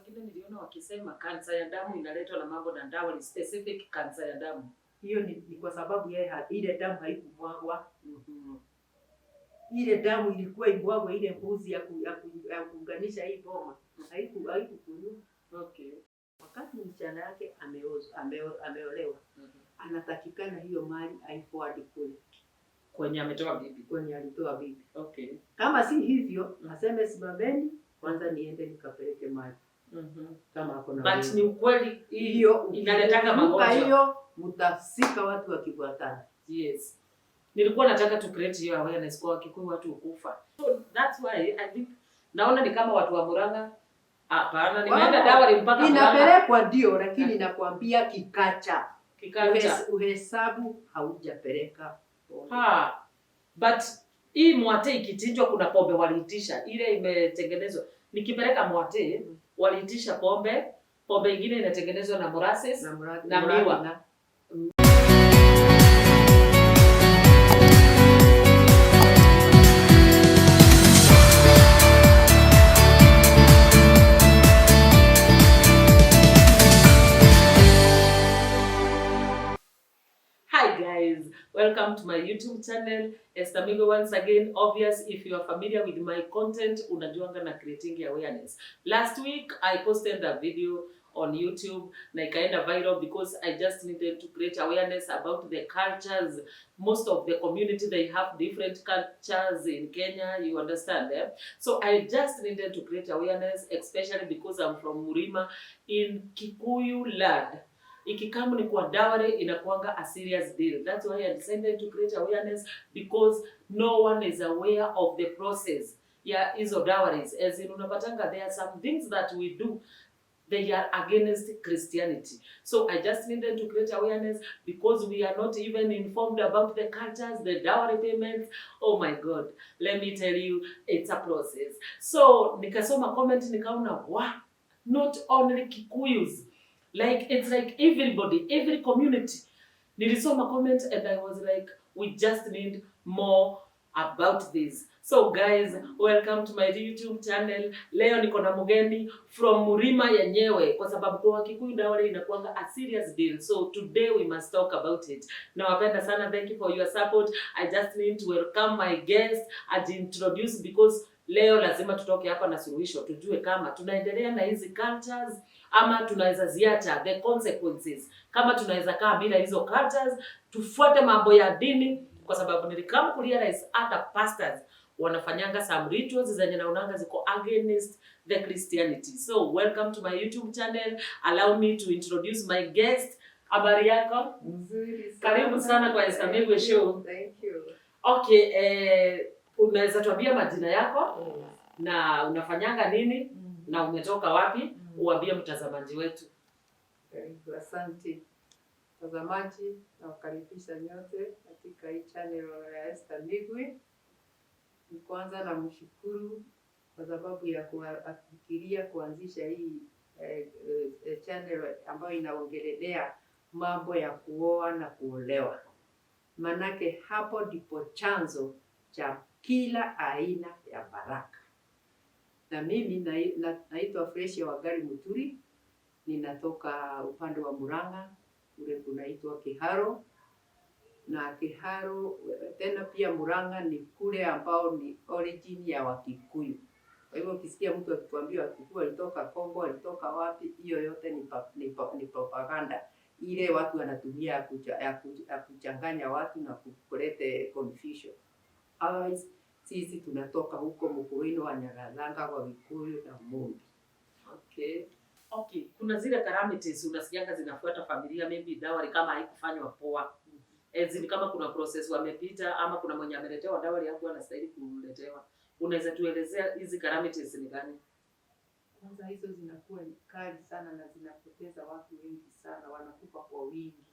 wengine niliona wakisema kansa ya damu inaletwa na mambo na dowry, specific kansa ya damu. Hiyo ni kwa sababu yeye ile damu haikumwagwa. Ile damu ilikuwa imwagwe, ile mbuzi ya kuunganisha hii boma haikukunywa. Wakati msichana yake ameolewa, anatakikana hiyo mali aiforward kule Kwenye ametoa bibi. Kwenye alitoa bibi. Kama si hivyo, aseme simameni kwanza niende nikapeleke mali kama ako na But uwezo. Ni ukweli hii Hiyo inaletanga ukivuka magonjwa. hiyo mtasika watu wakifuatana. Yes. Nilikuwa nataka to create hiyo awareness kwa Wakikuyu, watu ukufa. So that's why I think naona ni kama watu wa Murang'a, hapana, nimeenda dowry mpaka Murang'a. Inapelekwa ndio, lakini nakwambia kiculture. Kiculture. Uhesabu haujapeleka pombe. Ha. But hii mwate ikichinjwa kuna pombe waliitisha, ile imetengenezwa. Nikipeleka mwate waliitisha pombe, pombe ingine inatengenezwa na molasses Na na mradi miwa. Hi guys, welcome to my YouTube channel. Esther Migwi once again. Obvious, if you are familiar with my content, unajuanga na creating awareness. Last week I posted a video on YouTube na ikaenda viral because I just needed to create awareness about the cultures. Most of the community, they have different cultures in Kenya, you understand, eh? So I just needed to create awareness, especially because I'm from Murima in Kikuyu land. Ikicome ni kwa dowry inakuanga a serious deal. That's why I decided to create awareness, because no one is aware of the process ya hizo dowries. As in, unapatanga there are some things that we do, they are against Christianity. So I just needed to create awareness because we are not even informed about the cultures, the dowry payments. Oh my God, let me tell you, it's a process. So nikasoma comment nikaona, wow, not only Kikuyus, like it's like everybody, every community. Nilisoma comment and I was like, we just need more about this. So guys, welcome to my YouTube channel. Leo niko na mgeni from Murima yenyewe, kwa sababu kwa Kikuyu dowry inakuanga a serious deal. So today we must talk about it. Nawapenda sana, thank you for your support. I just need to welcome my guest, ajiintroduce, because leo lazima tutoke hapa na suluhisho, tujue kama tunaendelea na hizi cultures ama tunaweza ziacha, the consequences, kama tunaweza kaa bila hizo cultures, tufuate mambo ya dini, kwa sababu nilicome kurealize hata pastors wanafanyanga some rituals zenye naonanga ziko against the Christianity. So welcome to my YouTube channel. Allow me to introduce my guest. Habari yako? Nzuri sana. Karibu sana kwa Esther Migwi Show. Thank you. Okay, unaweza tuambia majina yako na unafanyanga nini na umetoka wapi? Uambie mtazamaji wetu. Karibu, asante. Mtazamaji, nawakaribisha nyote katika hii channel ya Esther Migwi. Ni kwanza namshukuru kwa sababu ya kufikiria kuanzisha hii channel ambayo inaongelelea mambo ya kuoa na kuolewa. Manake hapo ndipo chanzo cha kila aina ya baraka. Na mimi naitwa Fresia Wangari Muturi, ninatoka upande wa Murang'a, kule kunaitwa Kiharo. Na Kiharo tena pia Murang'a ni kule ambao ni origin ya Wakikuyu. Kwa hivyo ukisikia mtu akikwambia Wakikuyu walitoka Kongo, walitoka wapi, hiyo yote ni propaganda ile watu wanatumia ya kuchanganya watu na kulete confusion. Otherwise, sisi tunatoka huko Mukurweini wa Nyagathanga kwa Gikuyu na Mumbi. Okay. Kuna zile calamities unasikianga zinafuata familia, maybe dowry kama haikufanywa poa. As in kama kuna process wamepita ama kuna mwenye ameletewa dowry hakuwa anastahili kuletewa. Unaweza tuelezea hizi calamities ni gani? Kwanza hizo zinakuwa ni kali sana na zinapoteza watu wengi sana, wanakufa kwa wingi.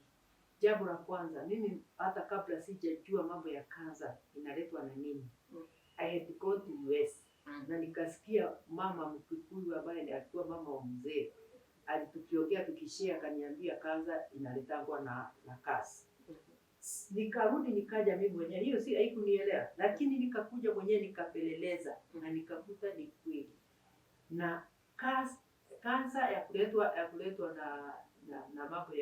Jambo la kwanza, mimi hata kabla sijajua mambo ya kansa inaletwa na nini, I had gone to US na nikasikia mama Mkikuyu ambaye alikuwa mama wa mzee, alitukiongea tukishare, akaniambia kansa inaletangwa na kasi. Nikarudi nikaja mimi mwenyewe, hiyo si haikunielewa, lakini nikakuja mwenyewe nikapeleleza na nikakuta ni kweli. Na Kansa ya kuletwa na mambo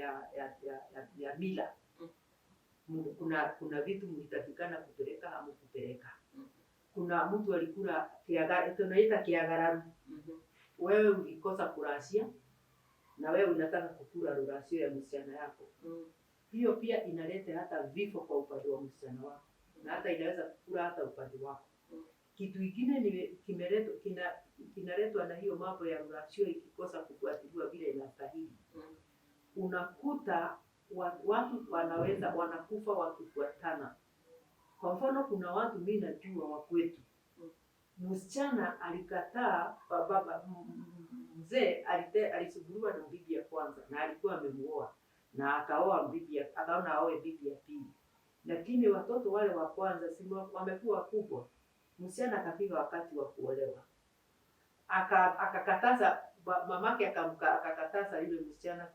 ya mila. Kuna vitu mlitakikana kupeleka, hamukupeleka. Kuna mtu alikula tunaita kiagararu. Wewe ulikosa kuracia na wewe unataka kukula ruracio ya msichana yako. Hiyo pia inaleta hata vifo kwa upande wa msichana wako na hata inaweza kukula hata upande wako. Kitu ingine ni kimeletwa kinaletwa na hiyo mambo ya ruracio ikikosa kufuatiliwa vile inastahili. Unakuta watu wanaweza wanakufa wakifuatana. Kwa mfano, kuna watu mi najua wa kwetu, msichana alikataa baba, mzee alisumbuliwa na bibi ya kwanza na alikuwa amemuoa na akaoa bibi akaona aoe bibi ya pili, lakini watoto wale wa kwanza si wamekuwa wakubwa. Msichana akafika wakati wa kuolewa, akakataza mamake akakataza yule msichana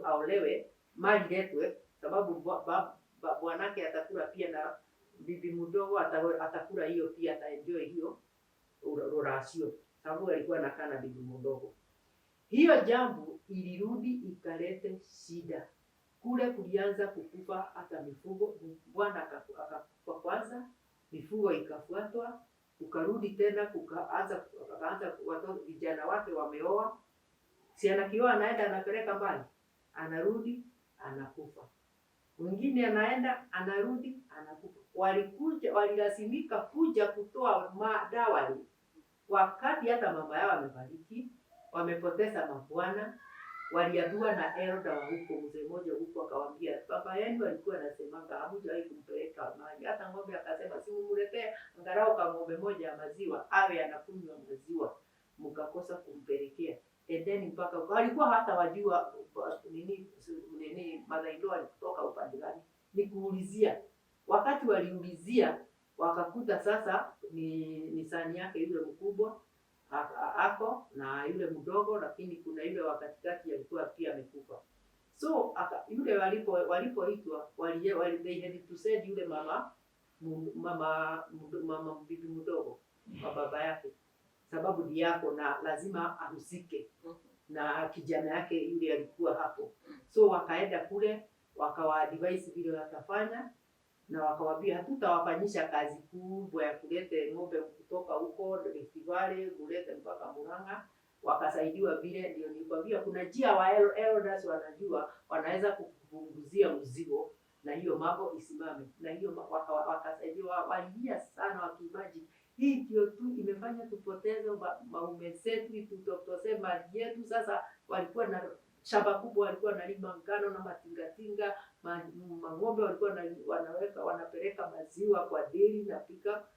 aolewe, mali letwe, sababu bwanake atakula pia na bibi mdogo atakula hiyo pia, ataenjoy hiyo ruracio, sababu alikuwa anakaa na bibi mdogo. Hiyo jambo ilirudi ikalete shida kule, kulianza kukufa hata mifugo. Bwana akakufa kwanza, mifugo ikafuatwa, ukarudi tena kukaanza akaanza watoto vijana wake wameoa, si anakioa anaenda anapeleka mbali, anarudi anakufa. Mwingine anaenda anarudi anakufa. Walikuja walilazimika kuja kutoa madawa wakati hata mama yao amefariki, wamepoteza mabwana. Waliambiwa na elder wa huko, mzee mmoja huko akawaambia, baba yenu alikuwa anasemanga hamjawahi kumpeleka maji hata ng'ombe, akasema si mumletee angalau ka ng'ombe moja ya maziwa awe anakunywa maziwa, mkakosa kumpelekea. And then mpaka walikuwa hata wajua nini nini mother-in-law alikutoka upande gani, ni kuulizia. Wakati waliulizia wakakuta sasa ni son yake yule mkubwa ako na yule mdogo, lakini kuna yule wa katikati alikuwa pia amekufa. So yule walipoitwa they had to send yule mama bibi mdogo wa baba yake, sababu ni yako na lazima ahusike na kijana yake yule alikuwa hapo. So wakaenda kule wakawa advise vile watafanya na wakawambia hatutawafanyisha kazi kubwa ya kulete ng'ombe kutoka huko Rift Valley kulete mpaka Murang'a. Wakasaidiwa vile, ndio nilikwambia kuna njia wa elders wanajua wanaweza kupunguzia mzigo na hiyo mambo isimame, na hiyo wakasaidiwa. Walilia sana wakiimagine hii ndio tu imefanya tupoteze maume zetu, tutopoteze mali yetu. Sasa walikuwa na shamba kubwa, walikuwa wanalima ngano na matingatinga, mang'ombe walikuwa wanaweka wanapeleka maziwa kwa dairy na pika,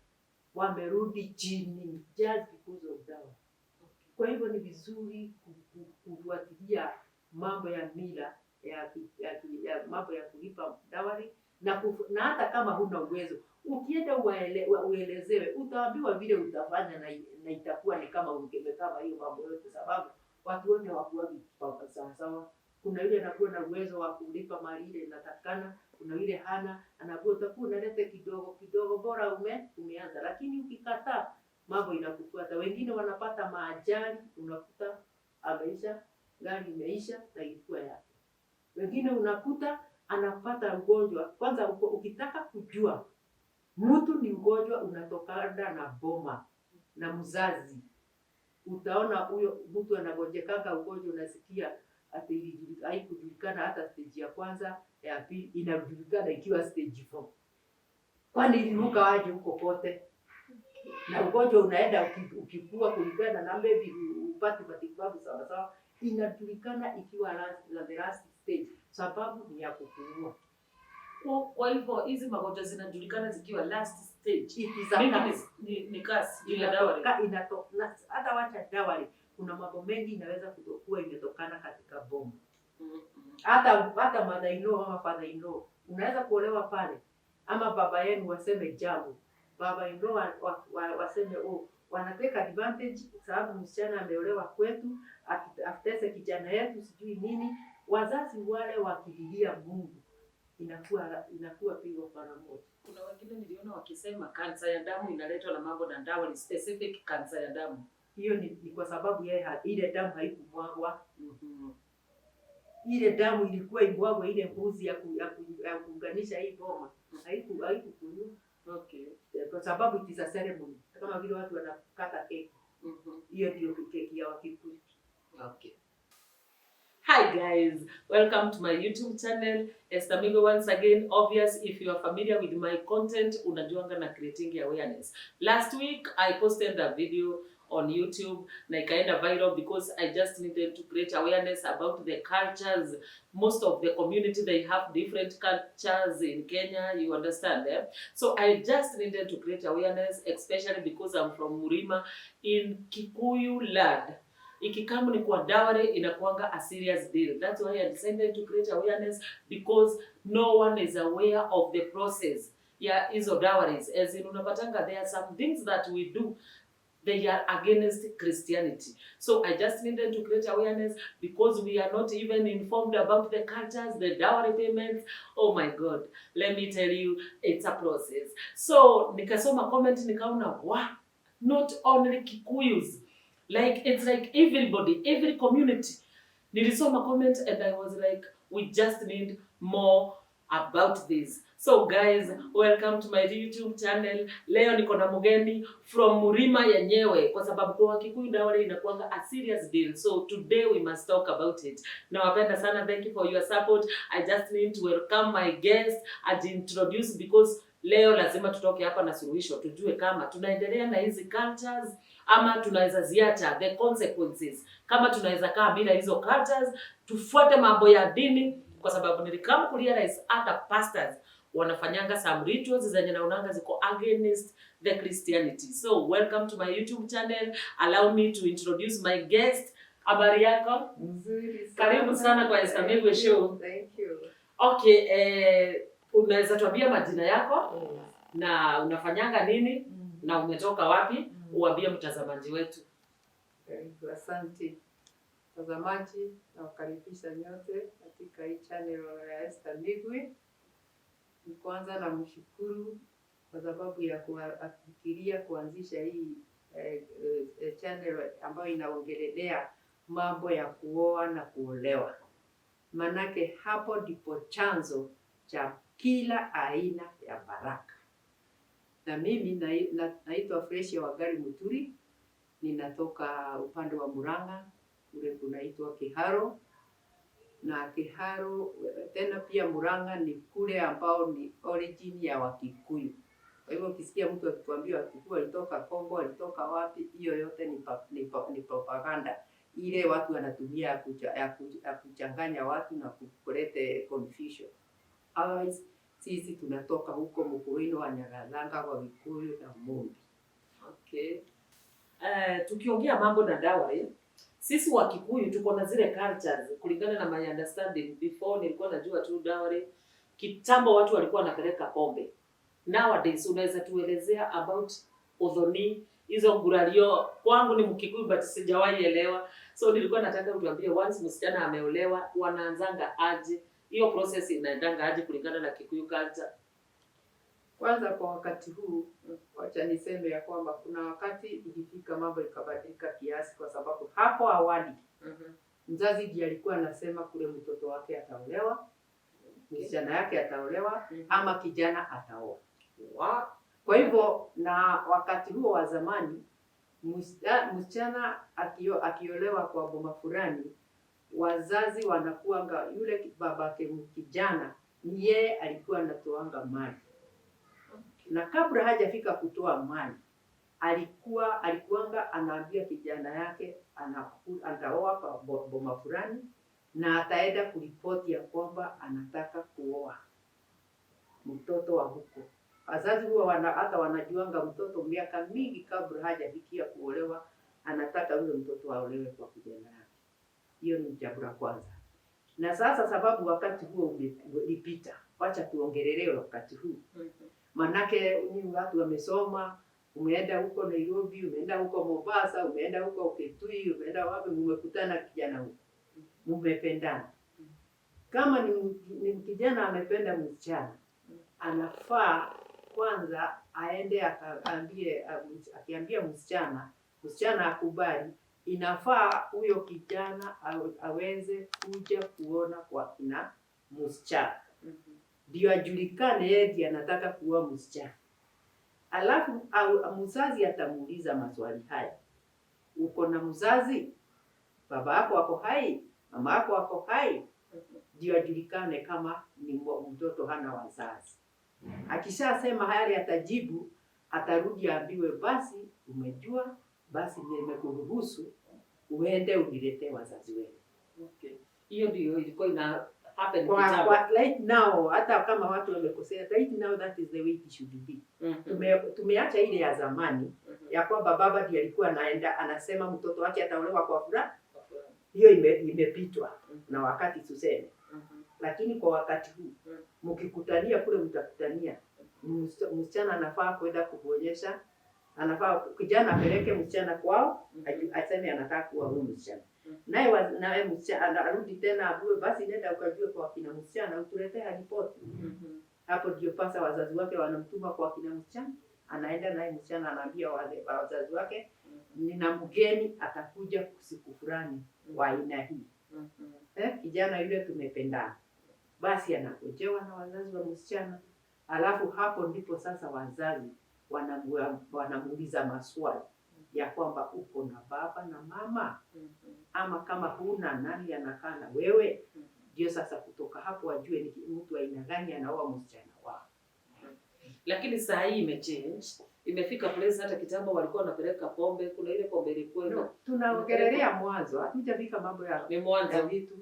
wamerudi chini just because of dowry. Kwa hivyo ni vizuri kufuatilia mambo ya mila ya mambo ya kulipa dowry na hata kama huna uwezo ukienda uelezewe, utaambiwa vile utafanya na itakuwa ni kama ungeweka hiyo mambo yote, sababu watu wote hawakuwagi sawa sawa. Kuna yule anakuwa na uwezo wa kulipa mali ile inatakikana, kuna yule hana, anakuwa utakuwa unaleta kidogo kidogo, bora umeanza. Lakini ukikataa mambo inakufuata. Wengine wanapata maajali, unakuta ameisha, gari imeisha na ilikuwa yake. Wengine unakuta anapata ugonjwa. Kwanza ukitaka kujua mtu ni ugonjwa unatokana na boma na mzazi, utaona huyo mtu anagonjekanga ugonjwa, unasikia ati haikujulikana hata stage ya kwanza, ya pili, inajulikana ikiwa stage 4. Kwani iliruka aje huko kote? Na ugonjwa unaenda ukikua kulingana na maybe upate matibabu sawa sawa, inajulikana ikiwa the last stage, sababu ni ya kukuua. Kwa hivyo hizi magonjwa zinajulikana zikiwa last stage. It is a Maybe curse. ni curse juu ya dowry. Hata wacha dowry, kuna mambo mengi inaweza kutokuwa imetokana katika boma. Hata mother in law ama father in law unaweza kuolewa pale, ama baba yenu waseme jambo, baba in law waseme oh, wanatake advantage sababu msichana ameolewa kwetu, atese kijana yetu sijui nini. Wazazi wale wakililia Mungu inakuwa pigo mara moja. Kuna wengine niliona wakisema kansa ya damu inaletwa na mambo na dowry, specific kansa ya damu. Hiyo ni kwa sababu yeye ile damu haikumwagwa. Ile damu ilikuwa imwagwe, ile mbuzi ya kuunganisha hii boma haikukunywa kwa sababu it is a ceremony, kama vile watu wanakata keki. Hiyo ndio keki ya Wakikuyu. Okay. Hi guys, welcome to my YouTube channel. Esther Migwe once again. Obvious, if you are familiar with my content, unajuanga na creating awareness. Last week I posted a video on YouTube na ikaenda viral because I just needed to create awareness about the cultures. Most of the community, they have different cultures in Kenya, you understand, eh? So I just needed to create awareness, especially because I'm from Murima in Kikuyu land. Ikikamu ni kwa dowry inakuanga a serious deal. That's why I decided to create awareness, because no one is aware of the process ya hizo dowries. As in, unapatanga there are some things that we do, they are against Christianity. So I just needed to create awareness because we are not even informed about the cultures, the dowry payments. Oh my God, let me tell you, it's a process. So nikasoma comment nikaona, wow, not only Kikuyus, like it's like everybody, every community. Nilisoma comment and I was like, we just need more about this. So guys, welcome to my YouTube channel. Leo niko na mgeni from Murima yenyewe, kwa sababu kwa Wakikuyu dowry inakuanga a serious deal. So today we must talk about it. Nawapenda sana, thank you for your support. I just need to welcome my guest, ajiintroduce, because leo lazima tutoke hapa na suluhisho, tujue kama tunaendelea na hizi cultures ama tunaweza ziacha, the consequences, kama tunaweza kaa bila hizo cultures, tufuate mambo ya dini, kwa sababu nilikam kurealize hata pastors wanafanyanga some rituals zenye naonanga ziko against the Christianity. So welcome to my YouTube channel. Allow me to introduce my guest. Habari yako? Nzuri sana. Karibu sana kwa Esther Migwe Show. Thank you. Okay, unaweza tuambia majina yako na unafanyanga nini na umetoka wapi? Uambie mtazamaji wetu. Karibu, asante mtazamaji, nawakaribisha nyote katika hii channel ya Esther Migwi. Kwanza namshukuru kwa sababu ya kufikiria kuanzisha hii channel ambayo inaongelelea mambo ya kuoa na kuolewa, manake hapo ndipo chanzo cha kila aina ya baraka. Na mimi naitwa Fresia Wangari Muturi, ninatoka upande wa Murang'a kule kunaitwa Kiharo, na Kiharo tena pia Murang'a ni kule ambao ni origin ya Wakikuyu. Kwa hivyo ukisikia mtu akikwambia Wakikuyu walitoka Kongo, walitoka wapi, hiyo yote ni propaganda ile watu wanatumia ya kuchanganya watu na kulete confusion. Otherwise, sisi tunatoka huko Mukuini wa Nyagathanga kwa Gikuyu na Mumbi. Okay. Tukiongea mambo na dowry, sisi wa Kikuyu tuko na zile cultures kulingana na my understanding. Before nilikuwa najua tu dowry, kitambo watu walikuwa wanapeleka pombe. Nowadays unaweza tuelezea about uthoni, hizo ngurario? Kwangu ni Mkikuyu but sijawahi elewa, so nilikuwa nataka utuambie, once msichana ameolewa wanaanzanga aje, hiyo process inaendanga aje kulingana na Kikuyu culture? Kwanza kwa wakati huu, wacha niseme ya kwamba kuna wakati ilifika mambo ikabadilika kiasi, kwa sababu hapo awali mzazi ndiye alikuwa anasema kule mtoto wake ataolewa, msichana yake ataolewa ama kijana ataoa. Kwa hivyo na wakati huo wa zamani msichana akiolewa kwa boma fulani, wazazi wanakuanga, yule babake kijana ni yeye alikuwa anatoanga mali, na kabla hajafika kutoa mali alikuanga anaambia kijana yake ataoa kwa boma fulani na ataenda kuripoti ya kwamba anataka kuoa mtoto wa huko. Wazazi huwa hata wanajuanga mtoto miaka mingi kabla hajafikia kuolewa, anataka yule mtoto aolewe kwa kijana yake. Hiyo ni jambo la kwanza. Na sasa sababu wakati huo ulipita, wacha tuongelelee wakati huu. Manake ni watu wamesoma, umeenda huko Nairobi, umeenda huko Mombasa, umeenda huko Kitui, umeenda wapi, mmekutana kijana huko, mmependana. Kama ni kijana amependa msichana, anafaa kwanza aende akaambie, akiambia msichana Msichana akubali, inafaa huyo kijana aweze kuja kuona kwa kina msichana ndio ajulikane yeye ndiye anataka kuoa msichana. Alafu mzazi atamuuliza maswali haya: uko na mzazi? Baba yako ako hai? Mama yako ako hai? Ndio ajulikane kama ni mtoto hana wazazi. Akishasema yale atajibu, atarudi aambiwe, basi umejua, basi nimekuruhusu uende uniletee wazazi wenu. Okay. Hiyo ndio ilikuwa ina happen Kwa, kitambo. kwa right now, hata kama watu wamekosea, right now that is the way it should be. Tumeacha ile ya zamani ya kwamba baba ndiye alikuwa anaenda anasema mtoto wake ataolewa kwa furaha. Hiyo imepitwa na wakati tuseme, lakini kwa wakati huu mkikutania kule mtakutania, msichana anafaa kwenda kuonyesha, anafaa kijana apeleke msichana kwao, aseme anataka kuwa huyu msichana, naye msichana arudi tena aambiwe, basi nenda ukajue kwa kina msichana utuletee ripoti. Hapo ndio pasa wazazi wake wanamtuma kwa kina msichana, anaenda naye msichana anaambia wazazi wake, nina mgeni atakuja siku fulani wa aina hii. Kijana yule tumependana. Basi anagojewa na wazazi wa msichana, alafu hapo ndipo sasa wazazi wanamuuliza maswali ya kwamba uko na baba na mama, ama kama huna, nani anakaa na wewe? Ndio sasa kutoka hapo wajue ni mtu aina gani anaoa msichana wao. Lakini saa hii imechange, imefika place hata kitambo walikuwa wanapeleka pombe, kuna ile pombe ilikuwa No, tunaongelelea mwanzo, hatujafika mambo ni ya mwanzo. vitu.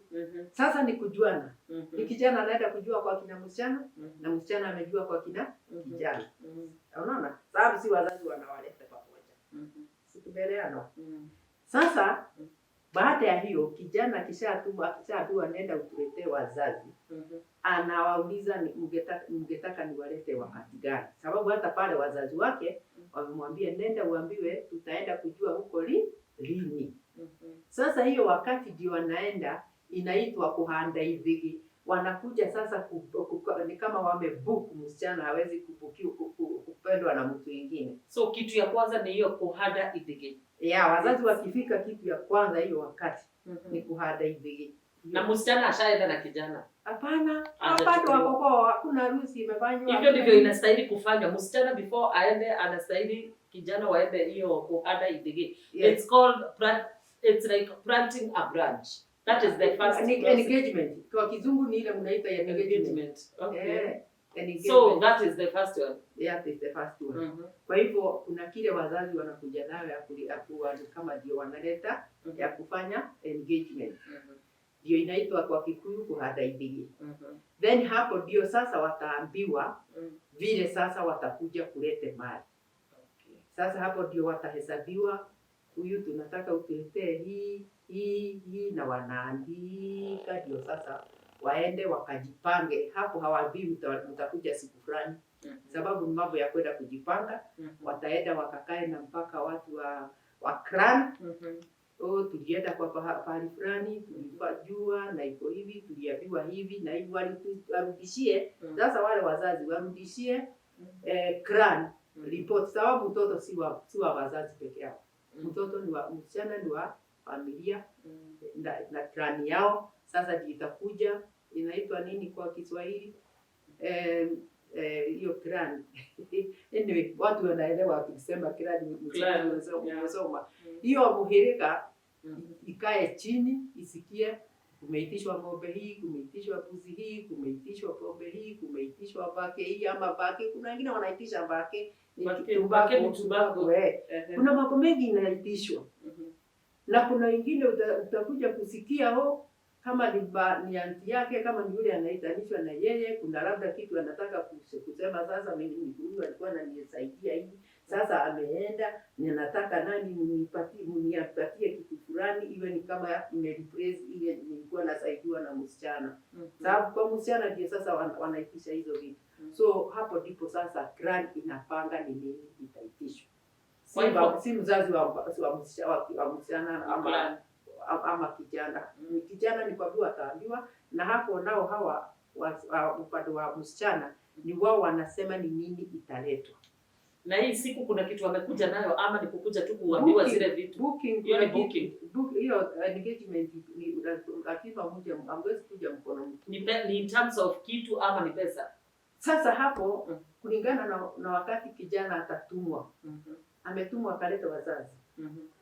Sasa ni kujuana. Ni kijana anaenda kujua kwa kina msichana na msichana amejua kwa kina kijana. Unaona? Sababu si wazazi wanawaleta pamoja. Si tumeelewana? Sasa baada ya hiyo kijana akishatuma, akishaambiwa nenda utuletee wazazi, anawauliza ni mngetaka niwalete wakati gani? Sababu hata pale wazazi wake wamemwambia nenda uambiwe tutaenda kujua huko lini. Sasa hiyo wakati ndio wanaenda, inaitwa kuhanda ithigi. Wanakuja sasa ni kama wamebook msichana hawezi kupendwa na mtu mwingine. So kitu ya kwanza ni hiyo kuhanda ithigi. Ya wazazi wakifika, kitu ya kwanza hiyo wakati ni kuhanda ithigi. Na msichana ashaenda na kijana. Hapana, Hajachukuliwa. bado wako kwao, hakuna harusi imefanywa. Hivyo Hakuna ndivyo nini. inastahili kufanywa. Msichana before aende anastahili kijana waende hiyo kuhanda ithigi. Yes. It's called it's like planting a branch. That is the first process. Engagement. Kwa kizungu ni ile mnaita ya engagement. Engagement. Okay. Engagement. So that is the first one. Yeah, is the first one. Kwa hivyo kuna kile wazazi wanakuja nayo ya kuwa ni kama ndio wanaleta ya kufanya engagement. Ndio inaitwa kwa Kikuyu kuhanda ithigi. Then hapo ndio sasa wataambiwa vile sasa watakuja kulete mali. Sasa hapo ndio watahesabiwa, huyu tunataka utuletee hii hii hii, na wanaandika ndio sasa waende wakajipange. Hapo hawaambii mtakuja siku fulani, sababu ni mambo ya kwenda kujipanga. Wataenda wakakae na mpaka watu wa clan. Oh, tulienda kwa pahali fulani, tulijua na iko hivi, tuliambiwa hivi na hivi, warudishie sasa wale wazazi warudishie clan report, sababu mtoto si wa wazazi peke yao. Mtoto ni wa msichana, ni wa familia na clan yao. Sasa ndio itakuja inaitwa nini kwa Kiswahili? Hiyo clan, anyway, watu wanaelewa tukisema clan, Clan, yeah. umesoma hiyo muhirika ikae chini isikie kumeitishwa ng'ombe hii, kumeitishwa mbuzi hii, kumeitishwa pombe hii, kumeitishwa bake hii ama bake. Kuna wengine wanaitisha bake ni Bake, bake ni tumbaku. Kuna mambo mengi inaitishwa na kuna wengine utakuja kusikia ho kama ni auntie yake, kama ni yule anaitanishwa na yeye, kuna labda kitu anataka kusema, sasa mimi ni huyu alikuwa ananisaidia hivi, sasa ameenda, ninataka nani mnipatie kitu fulani, iwe ni kama imereplace ile nilikuwa nasaidiwa na msichana. Sababu kwa msichana ndio sasa wanaitisha hizo vitu. So hapo ndipo sasa clan inapanga ni nini itaitishwa. Si, Kwa hivyo- si mzazi wa msichana ama Clan. ama kijana. Ni kijana ni kwa ataambiwa, na hapo nao hawa upande wa msichana ni wao wanasema ni nini italetwa. Na hii siku kuna kitu amekuja nayo ama ni kukuja tu kuambiwa Booking. zile vitu? Booking, Hiyo ni kuna booking. Hiyo engagement ni lazima mje, hamwezi kuja mkono mtupu. Ni in terms of kitu ama ni pesa? Sasa hapo kulingana na wakati kijana atatumwa, ametumwa akaleta wazazi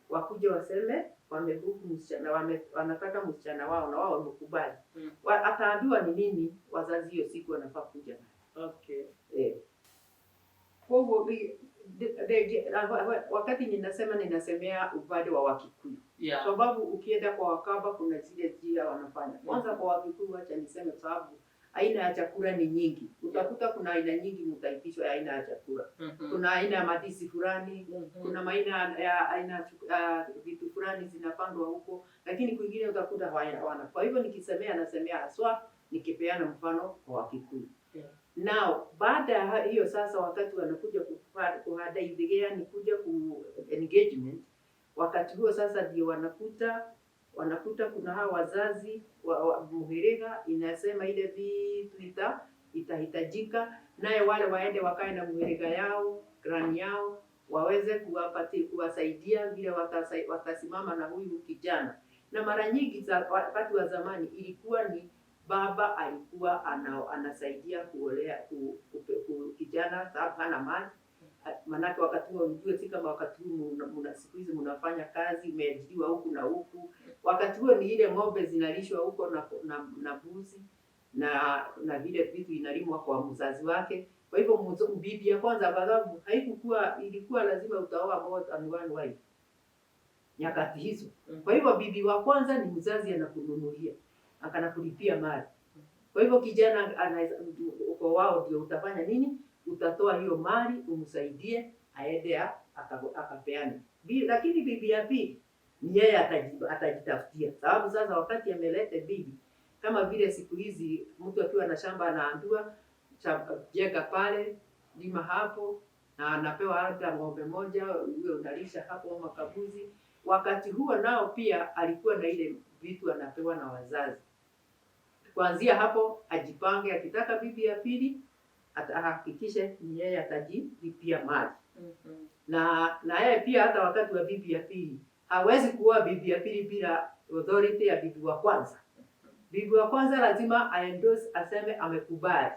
wakuja waseme wamebook msichana, wanataka msichana wao na wao wamekubali. Ataambiwa ni nini wazazi hiyo siku wanafaa kuja nayo. Eh. Kwa hivyo wakati ninasema, ninasemea upande wa Wakikuyu, sababu ukienda kwa Wakamba kuna zile njia wanafanya. Kwanza kwa Wakikuyu, acha niseme, kwa sababu aina ya chakula ni nyingi, utakuta kuna aina nyingi mtaitishwa ya aina ya chakula. Kuna aina ya madisi fulani, kuna aina ya aina vitu fulani zinapandwa huko, lakini kwingine utakuta hawana. Kwa hivyo nikisemea, nasemea haswa nikipeana mfano kwa Wakikuyu. Now baada ya hiyo sasa, wakati wanakuja kuhada ithigea ni kuja ku engagement, wakati huo sasa ndio wanakuta kuna hawa wazazi wa muhiriga inasema ile vitu itahitajika, naye wale waende wakae na muhiriga yao, clan yao, waweze kuwasaidia vile watasimama na huyu kijana. Na mara nyingi za wakati wa zamani ilikuwa ni baba alikuwa anasaidia kuolea kijana sababu hana mali. Manake wakati huo ujue, si kama wakati huu siku hizi mnafanya kazi, umeajiriwa huku na huku. Wakati huo ni ile ng'ombe zinalishwa huko na mbuzi na vile vitu inalimwa kwa mzazi wake. Kwa hivyo bibi ya kwanza, kwa sababu haikukuwa, ilikuwa lazima utaoa more than one wife nyakati hizo. Kwa hivyo bibi wa kwanza ni mzazi anakununulia, akanakulipia mali. Kwa hivyo kijana uko wao ndio utafanya nini? Utatoa hiyo mali umsaidie aende akapeane. Lakini bibi ya pili ni yeye atajitafutia, sababu sasa wakati amelete bibi, kama vile siku hizi mtu akiwa na shamba anaambiwa jenga pale, lima hapo, na anapewa labda ng'ombe moja, uwe unalisha hapo ama kabuzi. Wakati huo nao pia alikuwa na ile vitu anapewa na wazazi. Kuanzia hapo ajipange, akitaka bibi ya pili ahakikishe ni yeye atajilipia mali. Na yeye pia hata wakati wa bibi ya pili hawezi kuoa bibi ya pili bila authority ya bibi wa kwanza. Bibi wa kwanza lazima aendorse, aseme amekubali.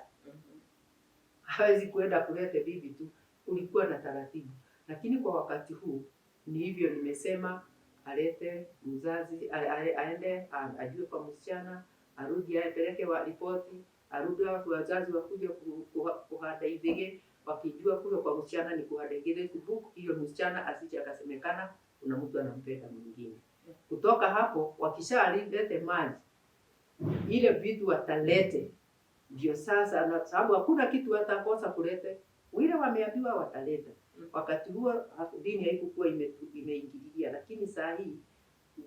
Hawezi kuenda kulete bibi tu, kulikuwa na taratibu. Lakini kwa wakati huu ni hivyo nimesema, alete mzazi aende ajue kwa msichana, arudi apeleke wa ripoti, arudi watu wazazi wakuja kuhanda ithige, wakijua kule kwa msichana ni kuhanda ithige book hiyo, msichana asije akasemekana kuna mtu anampenda mwingine. Kutoka hapo wakishalete maji ile vitu watalete, ndio sasa, na sababu hakuna kitu watakosa kulete, wile wameambiwa wataleta. Wakati huo dini haikukuwa imeingilia, lakini saa hii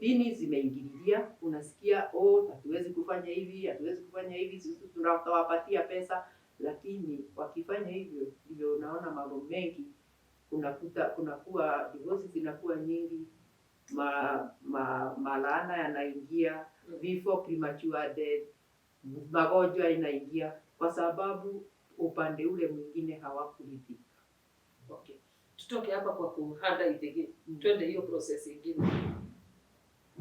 dini zimeingilia. Unasikia, oh, hatuwezi kufanya hivi, hatuwezi kufanya hivi, sisi tutawapatia pesa. Lakini wakifanya hivyo, ndio unaona mambo mengi, unakuta kunakuwa divorce zinakuwa nyingi, malaana yanaingia, vifo, premature death, magonjwa inaingia, kwa sababu upande ule mwingine hawakuridhika. Okay. Tutoke hapa kwa kuhanda ithigi, twende hiyo process ingine.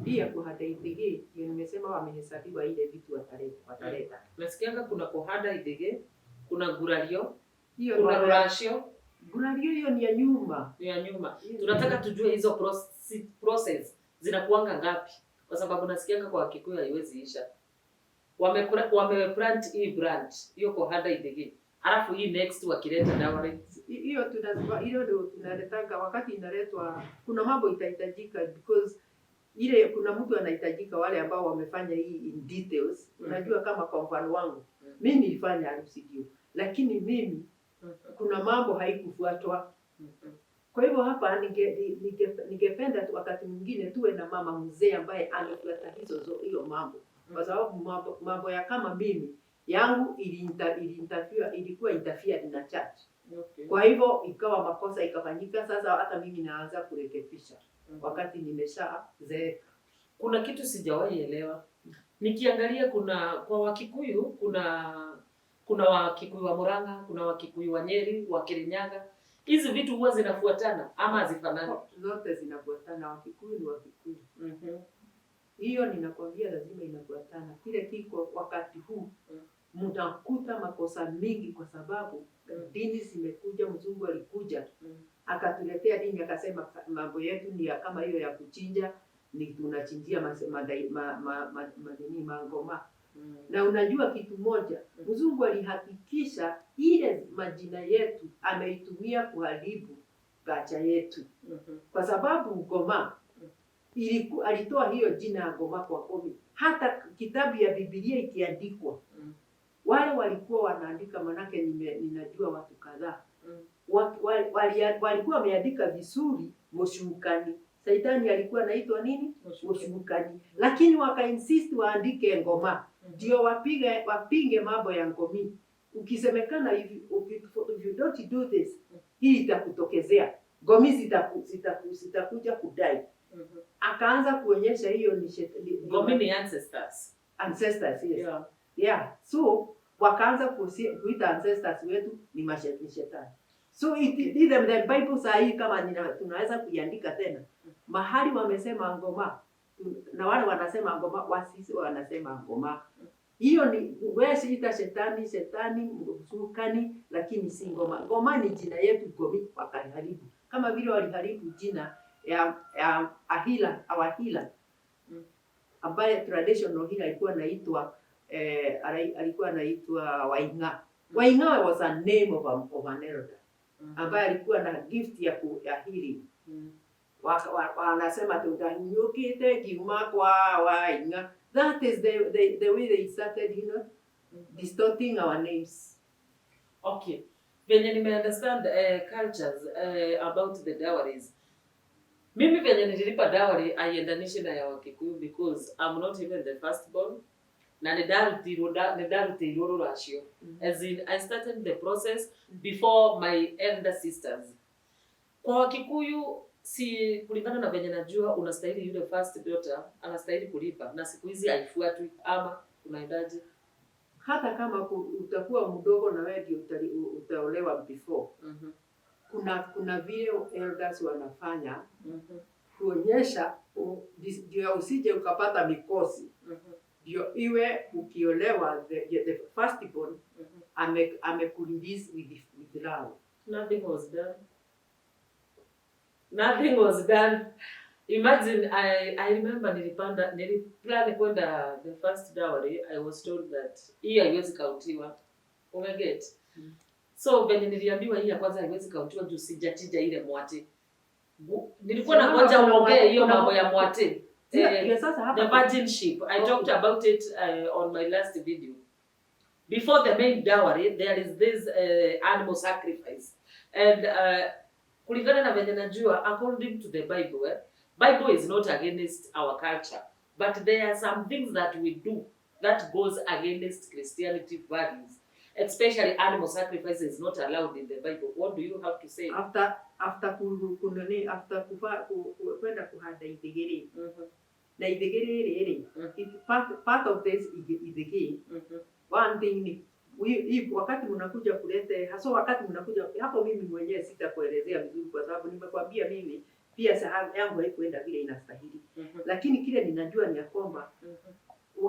Pia kuhanda ithigi ndio nimesema wamehesabiwa ile vitu wataleta. Nasikianga kuna kuhanda ithigi, kuna gurario, Hiyo kuna ndio- ruracio Gurario hiyo ni ya nyuma. ni ya nyuma. Tunataka tujue hizo process zinakuanga ngapi, kwa sababu nasikianga kwa Kikuyu haiwezi isha. Wameplant hii branch hiyo kuhanda ithigi, halafu hii next wakileta dowry. Hiyo ndio tunaletanga wakati inaletwa, kuna mambo itahitajika because ile kuna mtu anahitajika, wale ambao wamefanya hii in details. Unajua kama kwa mfano wangu mimi nilifanya harusi ndio, lakini mimi kuna mambo haikufuatwa. Kwa hivyo hapa ningependa wakati mwingine tuwe na mama mzee ambaye amefuata hiyo mambo, kwa sababu mambo ya kama mimi yangu ilikuwa interfered na church. Kwa hivyo ikawa makosa ikafanyika. Sasa hata mimi naanza kurekebisha wakati nimeshazeeka. Kuna kitu sijawahi elewa. Nikiangalia kuna kwa Wakikuyu, kuna Wakikuyu wa Murang'a, kuna Wakikuyu wa Nyeri, wa Kirinyaga. Hizi vitu huwa zinafuatana ama hazifanani? Zote zinafuatana. Wakikuyu ni Wakikuyu. Hiyo ninakwambia lazima inafuatana. Kile kiko wakati huu mtakuta makosa mingi kwa sababu dini zimekuja. Mzungu alikuja akatuletea dini akasema mambo yetu ni ya kama hiyo ya kuchinja, ni tunachinjia nini, mangoma. Na unajua kitu moja, mzungu alihakikisha ile majina yetu ameitumia kuharibu culture yetu, kwa sababu ngoma alitoa hiyo jina ya ngoma kwa Ngomi. Hata kitabu ya Biblia ikiandikwa, wale walikuwa wanaandika, manake ninajua watu kadhaa walikuwa wameandika vizuri Mũcukani. Saitani alikuwa anaitwa nini? Mũcukani. Lakini wakainsist waandike ngoma ndio wapinge mambo ya ngomi. Ukisemekana if you don't do this, hii itakutokezea. Ngomi zitakuja kudai. Akaanza kuonyesha hiyo ni Ngomi ni ancestors. Ancestors, yes. Yeah. So wakaanza kuita ancestors wetu ni shetani. So the Bible saa hii kama tunaweza kuiandika tena mahali wamesema ngoma na wale wanasema ngoma, wasisi wanasema ngoma. Hiyo ni wewe ita shetani shetani msukani, lakini si ngoma. Ngoma ni jina yetu Gomi, wakaharibu kama vile waliharibu jina ya Ahila Awahila ambaye traditional healer alikuwa anaitwa alikuwa anaitwa Waing'a. Waing'a was a name of an elder ambaye alikuwa na gift ya healing. Wanasema tutanyukite kiuma kwa Waing'a. That is the way they started distorting our names. Okay. Venye nime understand cultures about the dowries. Mimi venye nililipa dowry aiendanishi na ya Wakikuyu because I'm not even the first born na nĩndarutirwo rũracio. As in, I started the process before my elder sisters. Kwa Wakikuyu, si kulingana na venye najua, unastahili yule first daughter anastahili kulipa, na siku hizi haifuatwi, ama unaendaje? Hata kama utakuwa mdogo na wewe ndio utaolewa before. Kuna vile elders wanafanya kuonyesha ndio usije ukapata mikosi, ndio iwe ukiolewa the first born amekurelease with love. Nothing was done. Nothing was done. Imagine, I remember niliplan kwenda the first dowry, I was told that hii haiwezi kauntiwa. Umeget? Mm. So venye niliambiwa hii ya kwanza haiwezi kauntiwa juu sijachinja ile mwati. Nilikuwa Sio, nangoja kuna uongee mwati- hiyo mambo ya mwati. Ndio sasa hapa The virginship. I talked about it on my last video. Before the main dowry, there is this animal sacrifice. And kulingana na venye najua, according to the Bible, Bible is not against our culture, but there are some things that we do that goes against Christianity values. Especially animal sacrifice is not allowed in the Bible. What do you have to say? After kunani after kufa kwenda kuhanda ithigiri na ithigiri rĩrĩ part of this ithigi one thing ni wakati mnakuja kulete hasa wakati mnakuja hapo, mimi mwenyewe sitakuelezea vizuri kwa sababu nimekwambia mimi pia sahani yangu haikuenda vile inastahili, lakini kile ninajua ni ya kwamba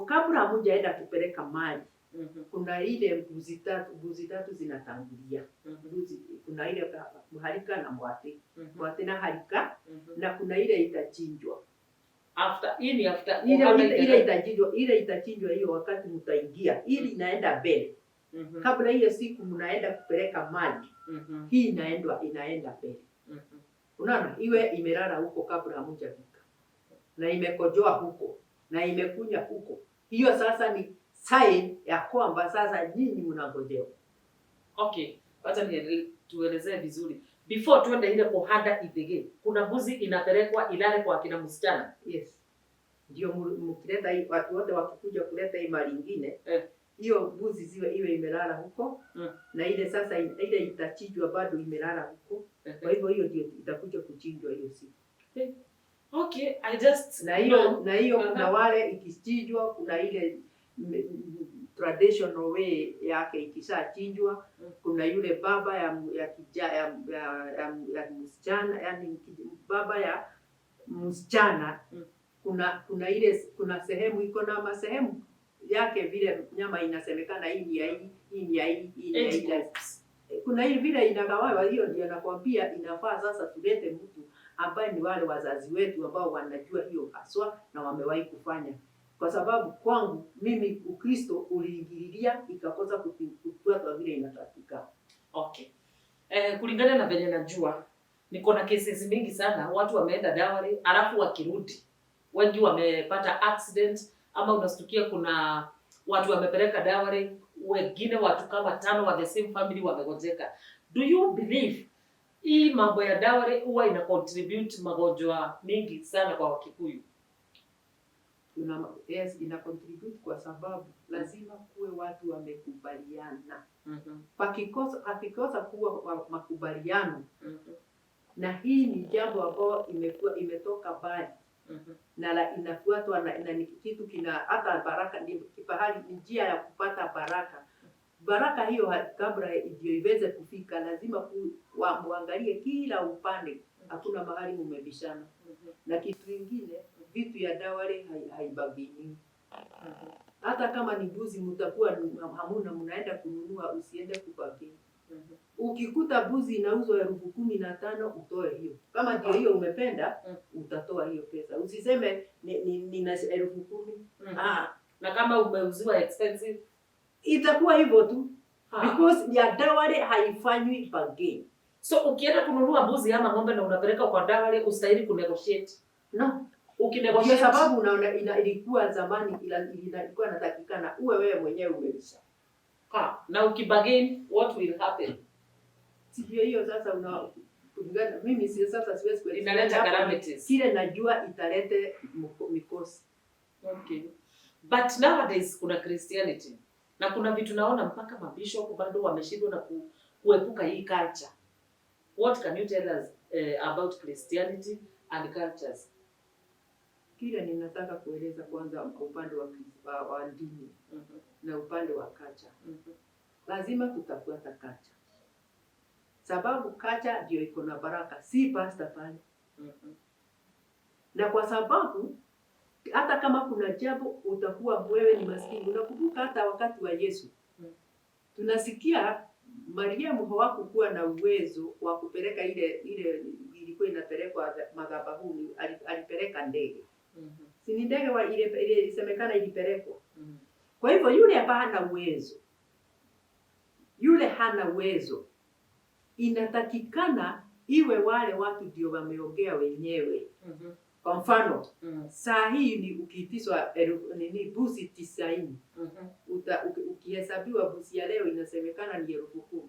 kabla hamujaenda kupeleka mali kuna ile mbuzi tatu zinatangulia. Mbuzi, kuna ile mharika na mwati, mwati na harika, na kuna ile itachinjwa. After hii ni after ile kuhama ile itachinjwa hiyo wakati mtaingia, ili inaenda mbele kabla hiyo siku mnaenda kupeleka mali, hii inaenda mbele. Unaona, iwe imelala huko kabla hamjafika na imekojoa huko na imekunya huko, hiyo sasa ni sign ya kwamba sasa nyinyi mnangojewa. Okay, wacha tuelezee vizuri. Before tuende ile kuhanda ithigi, kuna mbuzi inapelekwa ilale kwa kina msichana. Yes, ndio mkileta hii, watu wote wakikuja kuleta hii mali ingine, hiyo mbuzi ziwe iwe imelala huko na ile sasa ile itachinjwa bado imelala huko. Kwa hivyo hiyo ndio itakuja kuchinjwa hiyo siku. Okay, I just Na hiyo know. Na hiyo kuna wale ikichinjwa, kuna ile Traditional way yake ikishachinjwa, kuna yule baba ya kija, ya msichana, yani baba ya msichana, kuna ile kuna sehemu iko na masehemu yake vile nyama inasemekana hii ni ya hii, hii ni ya hii, hii ni ya Age hii. groups. Kuna hii vile inagawawa, hiyo ndio nakwambia inafaa sasa tulete mtu ambaye ni wale wazazi wetu ambao wanajua hiyo haswa na wamewahi kufanya, kwa sababu kwangu mimi Ukristo uliingililia ikakosa kufuatwa vile inatakika. Okay. Kulingana na venye najua, niko na cases mingi sana, watu wameenda dowry alafu wakirudi wengi wamepata accident, ama unastukia kuna watu wamepeleka dowry, wengine watu kama tano wa the same family wamegonjeka. Do you believe hii mambo ya dowry huwa ina contribute magonjwa mingi sana kwa Wakikuyu? Yes, ina contribute kwa sababu lazima kuwe watu wamekubaliana. Pakikosa kuwa makubaliano, na hii ni jambo ambayo imekuwa imetoka mbali na inafuatwa na ni kitu kina hata baraka, ni kipahali, ni njia ya kupata baraka. Baraka hiyo kabla ndio iweze kufika, lazima muangalie kila upande, hakuna mahali mumebishana. Na kitu ingine, vitu ya dowry haibargainiwi. Hata kama ni mbuzi mtakuwa hamuna, mnaenda kununua, usiende kubargain. Ukikuta mbuzi inauzwa 15,000, utoe hiyo. Kama ndio hiyo umependa, utatoa hiyo pesa. Usiseme nina 10,000. Ah, Na kama umeuziwa expensive? Itakuwa hivyo tu. Ha. Because ya dowry haifanywi bargain. So ukienda kununua mbuzi ama ng'ombe na unapeleka kwa dowry, ustahili kunegotiate? No. Ndio Ukinegotiate sababu unaona ilikuwa zamani ilikuwa inatakikana uwe wewe mwenyewe umelisha. Ha. Na ukibargain, what will happen? Sivyo hiyo sasa una kulingana mimi si sasa siwezi kuelezea Inaleta hapo. calamities. Kile najua italete mikosi. Okay. But nowadays kuna Christianity na kuna vitu naona mpaka mabishop bado wameshindwa na kuepuka hii culture. What can you tell us about Christianity and cultures? Kile ninataka kueleza kwanza upande wa dini na upande wa culture. Lazima tutafuata culture. Sababu culture ndio iko na baraka, si pastor pale. Na kwa sababu hata kama kuna jambo utakuwa wewe ni maskini. Unakumbuka hata wakati wa Yesu. Tunasikia Mariamu hawakukuwa na uwezo wa kupeleka ile ilikuwa inapelekwa madhabahuni, alipeleka ndege. Si ni ndege wa ile ilisemekana ilipelekwa. Kwa hivyo yule ambaye hana uwezo, yule hana uwezo, inatakikana iwe wale watu ndio wameongea wenyewe. Kwa mfano, saa hii ni ukiitishwa nini busi 90, ukihesabiwa busi ya leo inasemekana ni 10,000.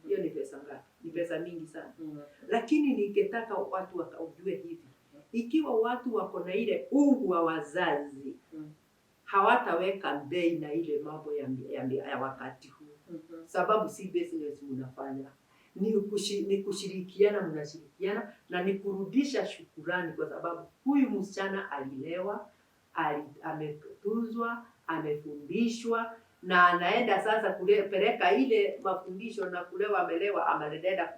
Hiyo ni pesa ngapi? Ni pesa mingi sana. Lakini ningetaka watu wakaujue hivi, ikiwa watu wako na ile ungu wa wazazi, hawataweka bei na ile mambo ya wakati huu, sababu si business mnafanya, ni kushirikiana, mnashirikiana na ni kurudisha shukurani, kwa sababu huyu msichana alilewa, ametuzwa, amefundishwa na anaenda sasa kupeleka ile mafundisho na kulewa, amelewa, ameenda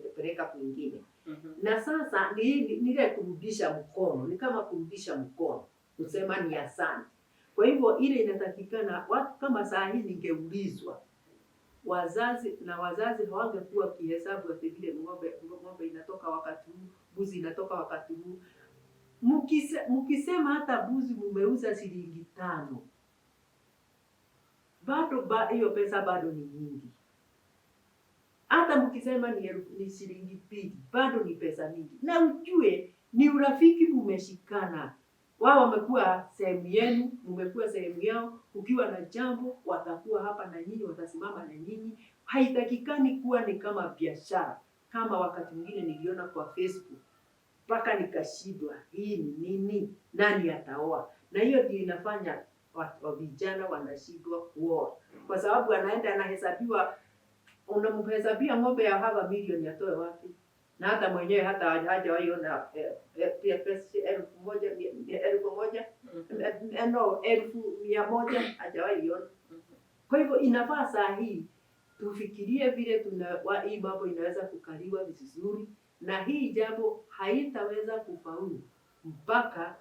kupeleka kwingine. Na sasa ni ile kurudisha mkono, ni kama kurudisha mkono, kusema ni asante. Kwa hivyo ile inatakikana watu kama saa hii ningeulizwa wazazi na wazazi hawangekuwa kihesabu ati vile ng'ombe inatoka wakati huu, mbuzi inatoka wakati huu. Mkisema hata mbuzi mumeuza shilingi 5, bado hiyo pesa bado ni nyingi. Hata mkisema ni shilingi 2, bado ni pesa mingi. Na ujue ni urafiki mumeshikana. Wao wamekuwa sehemu yenu, mumekuwa sehemu yao. Ukiwa na jambo watakuwa hapa na nyinyi, watasimama na nyinyi. Haitakikani kuwa ni kama biashara. Kama wakati mwingine niliona kwa Facebook mpaka nikashindwa, hii ni nini? Nani ataoa? Na hiyo ndio inafanya wa vijana wanashindwa kuoa, kwa sababu anaenda anahesabiwa, unamhesabia ng'ombe ya hapa milioni atoe wapi? Na hata mwenyewe hata hajawahi ona pia pesa elfu moja, mia, mia, elfu moja, no, elfu mia 100 hajawahi iona. Kwa hivyo inafaa saa hii tufikirie vile hii mambo inaweza kukaliwa vizuri, na hii jambo haitaweza kufaulu mpaka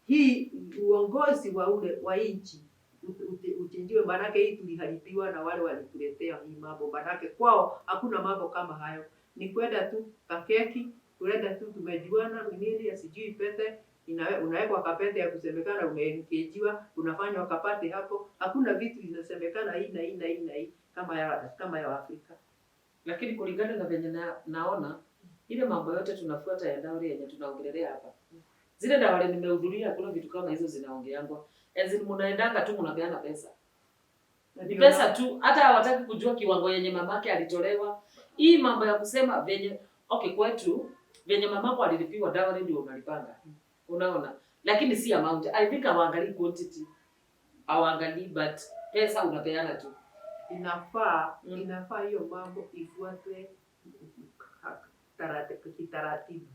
hii uongozi wa ule wa nchi uchenjiwe. Maanake hii tuliharibiwa na wale walituletea hii mambo, maanake kwao hakuna mambo kama hayo, ni kwenda tu kakeki, kuleta tu tumejuana nini, sijui pete unawekwa kapete ya kusemekana umeengejiwa, unafanywa kapate hapo. Hakuna vitu inasemekana hii na hii na hii na hii kama ya Afrika. Lakini kulingana na venye naona ile mambo yote tunafuata ya dowry yenye tunaongelelea hapa, zile dowry nimehudhuria, kuna vitu kama hizo zinaongeangwa. As in mnaendanga tu mnapeana pesa. Na Ni ndio pesa tu, hata hawataki kujua kiwango yenye mamake alitolewa. Hii mambo ya kusema venye, okay, kwetu venye mamako alilipiwa dowry ndio unalipanga. Unaona? Lakini si amount. I think hawaangalii quantity. Hawaangalii, but pesa unapeana tu. Inafaa inafaa hiyo mambo ifuatwe kitaratibu,